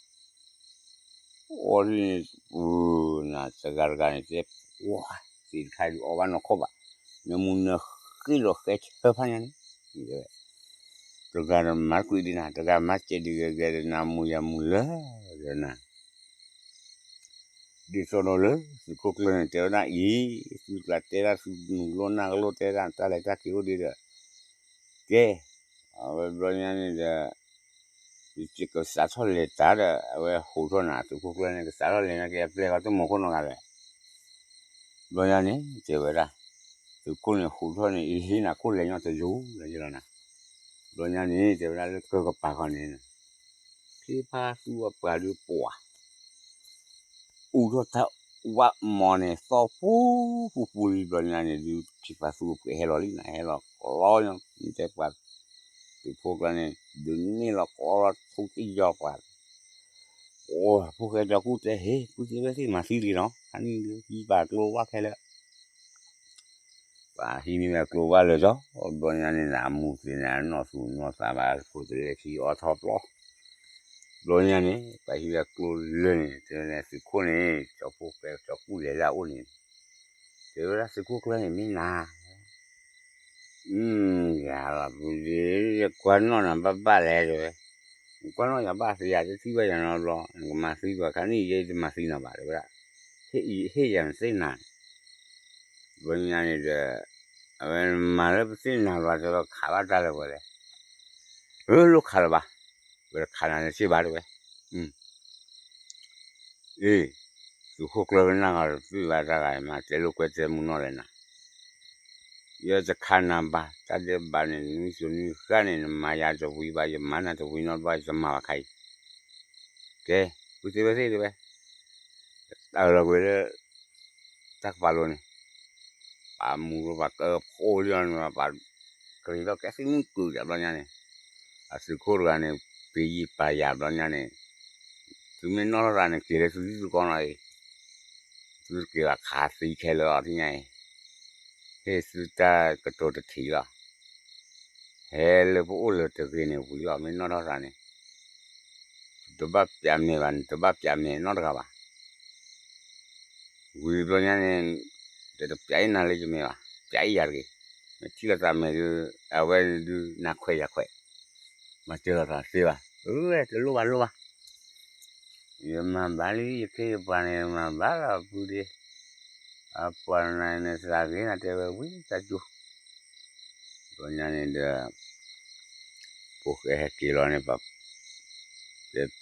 အီၣ်ညီနၤ အီၣ်ဒ်န့ၣ်, နၤတဂၤတဂၤန့ၣ် တဲပှၤ သ့ၣ်တခါဒုးအီၣ်ဘၣ်နီၢ်ခိၣ်ဘၣ်, နၢမူနၢဃ့ၣ်ဒီးဃဲဆၢဖးညါန့ၣ်, တဂၤဒီးမၤတကွံာ်ဒံးနၤ တဂၤမၤစဲးဒံးဂဲၤဂဲၤဒီးနၤမူၤယၤမူၤလၢာ်ဒီးနၤ ဒ်သိးဒီးလၢသုးခိၣ်ကျၢၢ်န့ၣ် တဲဝဲဒၣ်အံၤ, သုကျးတဲဒၣ်သုနုာ်လီၤနၢ်ကလိၣ်တဲဒၣ်တၢ်လဲၤတၢ်က့ၤအိၣ်ဒံးဒီး, ကဲ, အဝဲဘျီညါန့ၣ်ဒီး, ယကစးထီၣ်လဲၤတၢ်ဒီး အဝဲဟူးထီၣ်နၤသုးခိၣ်ကျၢၢ်န့ၣ် ကစးထီၣ်လဲၤနၤက့ၤအပျဲၢ်ဃီတမိၢ်ခိၣ်နီတဂၤလဲၣ်. ဘျီညါန့ၣ် တဲဝဲဒၣ်, သုးခိၣ်န့ၣ်ဟူးထီၣ်န့ၣ် အဟ့ၣ်နၤခိၣ်လဲၤညီတယိာ်လၢယလီၤနၤ, ဘျီညါန့ၣ် တဲဝဲဒၣ်လၢကၢၢ်ကပၤဃီန့ၣ် ချ့ဖါသူအပှၤဒုးပှၤ အူထီၣ်တၢ်ဝၣ်မီၤန့ၣ် သီပူပူပူလံဘျီညါန့ၣ် ဒုးချ့ဖါသူအပှဲၤဟဲလီၤလံနၤ ဟဲလီၤကျီညီ တဲပှၤ သုးခိၣ်ကျၢၢ်န့ၣ် ဒုးန့ၢ်လီၤကျီလီၤထူတယီၤပှၤ အိၣ် ဖိၣ်ဃဲကၠီကူၣ်တဲ ဟ့ၣ် ပုၢ်သ့ၣ်ဝဲၢ်သ့ၣ်မၤသံလံနီၤ ခါနံၣ်ဒုးဟံးဘၣ်ကျိဝၣ်ခဲလၢာ် ပှၤဟံးန့ၢ်ဝဲကျိဝၣ်လၢာ်ဒီး ဘျီညါန့ၣ် အမူသ့ၣ်န့ၣ် အနီၢ်သူၣ်နီၢ်သးဘၣ် ဖိတလဲခံအီထီၣ်ပျီ ဘျီညါန့ၣ် ပှၤဟံးဝဲကျိလၢာ်န့ၣ် တဲဝဲသုးခိၣ်န့ၣ် ကၠီဖိၣ်ဃဲကၠီကူၣ်လဲၤလၢအအိၣ်န့ၣ် တဲဝဲဒၣ်သုးခိၣ်ကျၢၢ်န့ၣ်မ့ၢ်နၤ ယၤလီၤပူၤဒ့ ယကွၢ်နီၣ်နၤဘၣ်ဘၣ်လဲၣ်တဲဝဲ, နကွၢ်နီၣ်ယၤဘၣ်သ့ယၤတထံၣ်ဘၣ်ယၤနီတဘျီ နကမၤသံပှၤခါနံၣ်ယဲတမၤသံနၤဘၣ်တဲဝဲဒၣ်, ဟ့ၣ်ယၤနသ့ၣ်နၤ, ဘျီညါန့ၣ်ဒီး, အဝဲမၤလၢပသ့ၣ်နၤဘၣ်တဲဝဲခးဘၣ်တၢ်လၢပှဲၤလဲၣ်, အၢလိၣ်ခးလၢၤဘၣ်, ပတခးနၤတစ့ၢ်ဘၣ်တဲဝဲ, အ့ သုးခိၣ်ကျၢၢ်ကနၣ်ဂီၤတသ့ဘၣ်တၢ်ဂၤမၤတဲလိာ်ကွဲတဲမုၢ်နီၢ်လဲၣ်နၤ, ယတခးနၤဘၣ် တၢ်ဒဲးဘးန့ၣ် နွံစိၤနွံဃၣ်န့ၣ် နမၤယၤတဝံၤဘၣ် ယမၤနၤတဝံၤနီတဘျီ ယတမၤဘၣ်ခါအံၤ, ကဲ, ပုၢ်သ့ၣ်ဝဲၢ်သ့ၣ်တဲဝဲ, တၢ်လီၤကွံာ်လၢ တၢ်ကပၤလိၤန့ၣ်, ပာ်မူၤလီၤပာ်ကၢဖှိၣ်လံန့ၣ် ပာ်ကရံၤထီၣ်ကဲသံမုၢ်ကုာ်ယၤဘျီညါန့ၣ်, အသုးခိၣ်တဂၤန့ၣ် ပယံာ်ပာ်ယၤဘျီညါန့ၣ်, သုမ့ၢ်နီၣ်ထီၣ်သးန့ၣ် က့ၤလၢသုသံသုကီၢ်နီၤအံၤ, သုတက့ၤဘၣ်ခးသံခဲလၢာ်အီၤထံၣ်ညါအံၤ, ဟ့ၣ်သုတၢ်ကတိၤတထံၣ်လီၤ, ဟဲလၢပအိၣ်လၢတဂ့ၤန့ၣ်ဝံၤလီၤ မ့ၢ်နီၣ်ထီၣ်သးန့ၣ်, တဘၣ်ပျးမဲာ်ဘၣ်န့ၣ် တဘၣ်ပျးမဲာ်နီတဂၤဘၣ် ဝံၤဘျီညါန့ၣ်, တပျးအံၤနၤလၢယမဲာ်ဘၣ်, ပျးအံၤယၤတဂ့ၤ, မ့ၢ်ထံၣ်လိာ်သးမဲာ်ဒုး, အဝဲဒုးနၤခွဲးယၤခွဲး, မၤစၢၤလိာ်သးသ့ဘၣ်, အၢ တလိၣ်ဘၣ်လိၣ်ဘၣ်, ယမၤဘၣ်လံ ယခ့ယပှၤန့ၣ် မၤဘၣ်လီၤပုၢ်ဒ့, အပှၤနၤန့ၣ်သးဂ့ၤနၤတဲဝဲဝံၤတၢ်ကၠိ ဘျီညါန့ၣ်ဒီး, ဖိၣ်ဃဲဟဲက့ၤလီၤန့ၣ်, ပှၤ,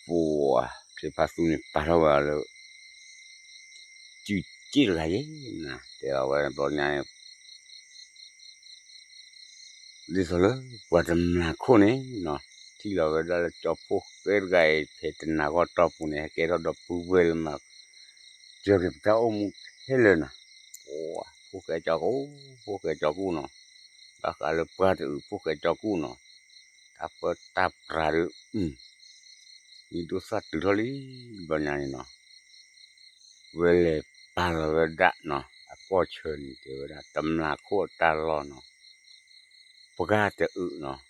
ပှၤ, ခ့ဖါသူန့ၣ်ပာ်ထီၣ်ဝဲအီၤလၢ, စုစ့ၣ်တဂၤယဲ, နတဲအီၤဝဲဘျီညါန့ၣ် ဒ်သိးလၢပှၤတမျာ်ခိၣ်န့ၣ်နီၤ, ထံၣ်လီၤဝဲဒၣ်လၢကၠီဖိၣ်ဃဲတဂၤအံၤ ဖဲတနၤဂီၢ်တီၢ်ပူၤန့ၣ် ဟဲကဲထီၣ်ဒီပုၢ်ဝဲၢ်လၢမၤစၢၤက့ၤပတၢ်အိၣ်မူခဲလၢာ်နီၤ, ဖိၣ်ဃဲကၠီကူၣ်, ဖိၣ်ဃဲကၠီကူၣ်နီၤ, ဘၣ်ဃးလၢပှၤတအုးဖိၣ်ဃဲကၠီကူၣ်နီၤ, တၢ်ပၢတၢ်ပြးဒီး, မ့ၢ်ဒိၣ်သၣ်တုၤထီၣ်လံ, ဘျီညါန့ၣ်နီၤ ဝဲလဲၤပာ်လီၤဝဲဒၣ်နီၤ အကီၢ်ဆၢန့ၣ် တဲဝဲဒၣ် တမျာ်ခိၣ်အတၢ်လီၢ်နီၤ, ပှၤတအုးနီၤ,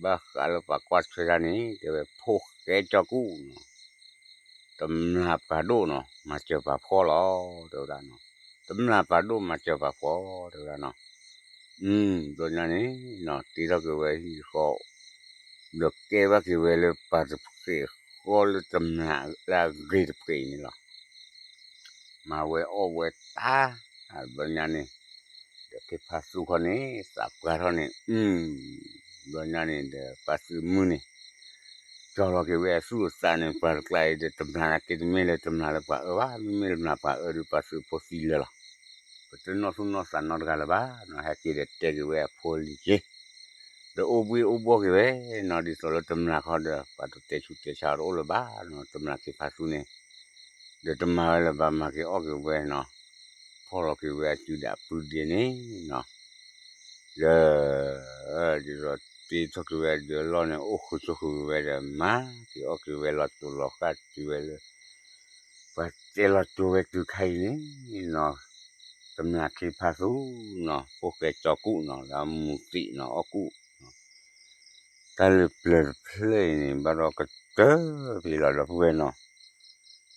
ဘၣ်ဃးလၢပှၤကွၢ်ထွဲတၢ်န့ၣ် တဲဝဲဖိၣ်ဃဲကၠီကူၣ်နီၤ, တမျာ်ပှၤဒိၣ်နီၤ မၤစၢၤပှၤဖှီၣ်လီၤ တဲဝဲဒၣ်နီၤ, တမျာ်ပှၤဒိၣ်မၤစၢၤပှၤဖှီၣ် တဲဝဲဒၣ်နီၤ, ဘျီညါန့ၣ်နီၤ တ့ထီၣ်က့ၤဝဲဟံၣ်ဃီ ဒီးကဲဘၣ်က့ၤဝဲလၢပှၤတဖှဲးဃီလၢတမျာ်လၢအဂ့ၤတဖှဲးအံၤန့ၣ်လီၤ. မၤဝဲအီၣ်ဝဲတၢ်, ဘျီညါန့ၣ်, ဒီးခ့ဖါသူခီန့ၣ် သးပှၢ်ထီၣ်န့ၣ်, ဘျီညါန့ၣ်ဒီးပှၤသုးမုၢ်န့ၣ်, ကၠီလီၤက့ၤဝဲအသူၣ်အသးန့ၣ် ပှၤတကျါအံၤဒီးတမျာ်က့ၤတမ့ၢ်လၢတမျာ်လၢပှၤအၢဘၣ် မ့မ့ၢ်လၢတမျာ်ပှၤအၢဒီးပှၤသုးဖိသံလၢာ်လီၤ. ပတနီၢ်သူၣ်နီၢ်သးနီတဂၤလၢၤဘၣ်နီၤ ဟဲက့ၤဒီးတဲက့ၤဝဲအဖိလံၤက့ၤ တအိၣ်ဘှံးအိၣ်ဘှီၣ်က့ၤဝဲနီၤ, ဒ်သိးလၢတမျၢ်ခီဒီး ပှၤတတဲဆူးတဲဆါတအိၣ်လၢၤဘၣ်နီၤ, တမျၢ်ခ့ဖါသူန့ၣ်, ဒီးတမၤဝဲလၢၤဘၣ် မၤက့ၤအီၣ်က့ၤဝဲနီၤ, ဖီၣ်လီၤက့ၤဝဲအစုဒီးအပုၢ်ဒ့န့ၣ်နီၤ, ဒီး ဒ်သိးတ့ထီၣ်က့ၤဝဲအဒုးအလီၢ်န့ၣ် အိၣ်ဃုာ်ဆိးဃုာ်က့ၤဝဲဒီး မၤက့ၤအီၣ်က့ၤဝဲလီၤတိၤလီၤဃၣ်တုၤဝဲလၢ ပှၤတဲလီၤတိၤဝဲတုၤခါအံၤန့ၣ်နီၤ, တမျၢ်ခ့ဖါသူနီၤ, ဖိၣ်ဃဲကၠီကူၣ်နီၤ, ဒီးမူၤသံးနီၤ, အီၣ်ကူၣ်, တၢ်လၢပျၢၤတဖျၢၣ်အံၤန့ၣ် ဘၣ်ဒီးကတၢၢ်ဖဲလီၤဒီပုၢ်ဝဲၢ်နီၤ,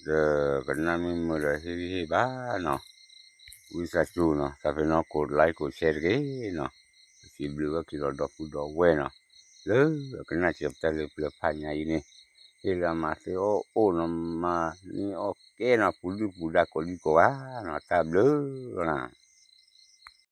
ဒီးကနၣ်မ့ၢ်မုာ်ဒီးဟ့ၣ်ဂံၢ်ဟ့ၣ်ဘါနီၤ, ဝံသးစူၤနီၤ, သးပ့ၤနီၣ် ကိးlike ကိးshare တက့ၢ်နီၤ, ပစံးဘျုးဘၣ်က့ၤလီၤဒီပုၢ်ဒီဝဲၢ်နီၤ, လၢအကနၣ်စၢၤပတၢ်လၢပျၢၤဖးညါအံၤန့ၣ်, ဟ့ၣ်လၢအမၤသ့အီၣ်အိၣ်နီၤ, မၤန့ၢ်အီၣ်ကဲနီၤ, ပူၤဒုၣ်ပူၤဒါကိးဒံကိးဂၤနီၤ, တၢ်ဘျုးလီၤ.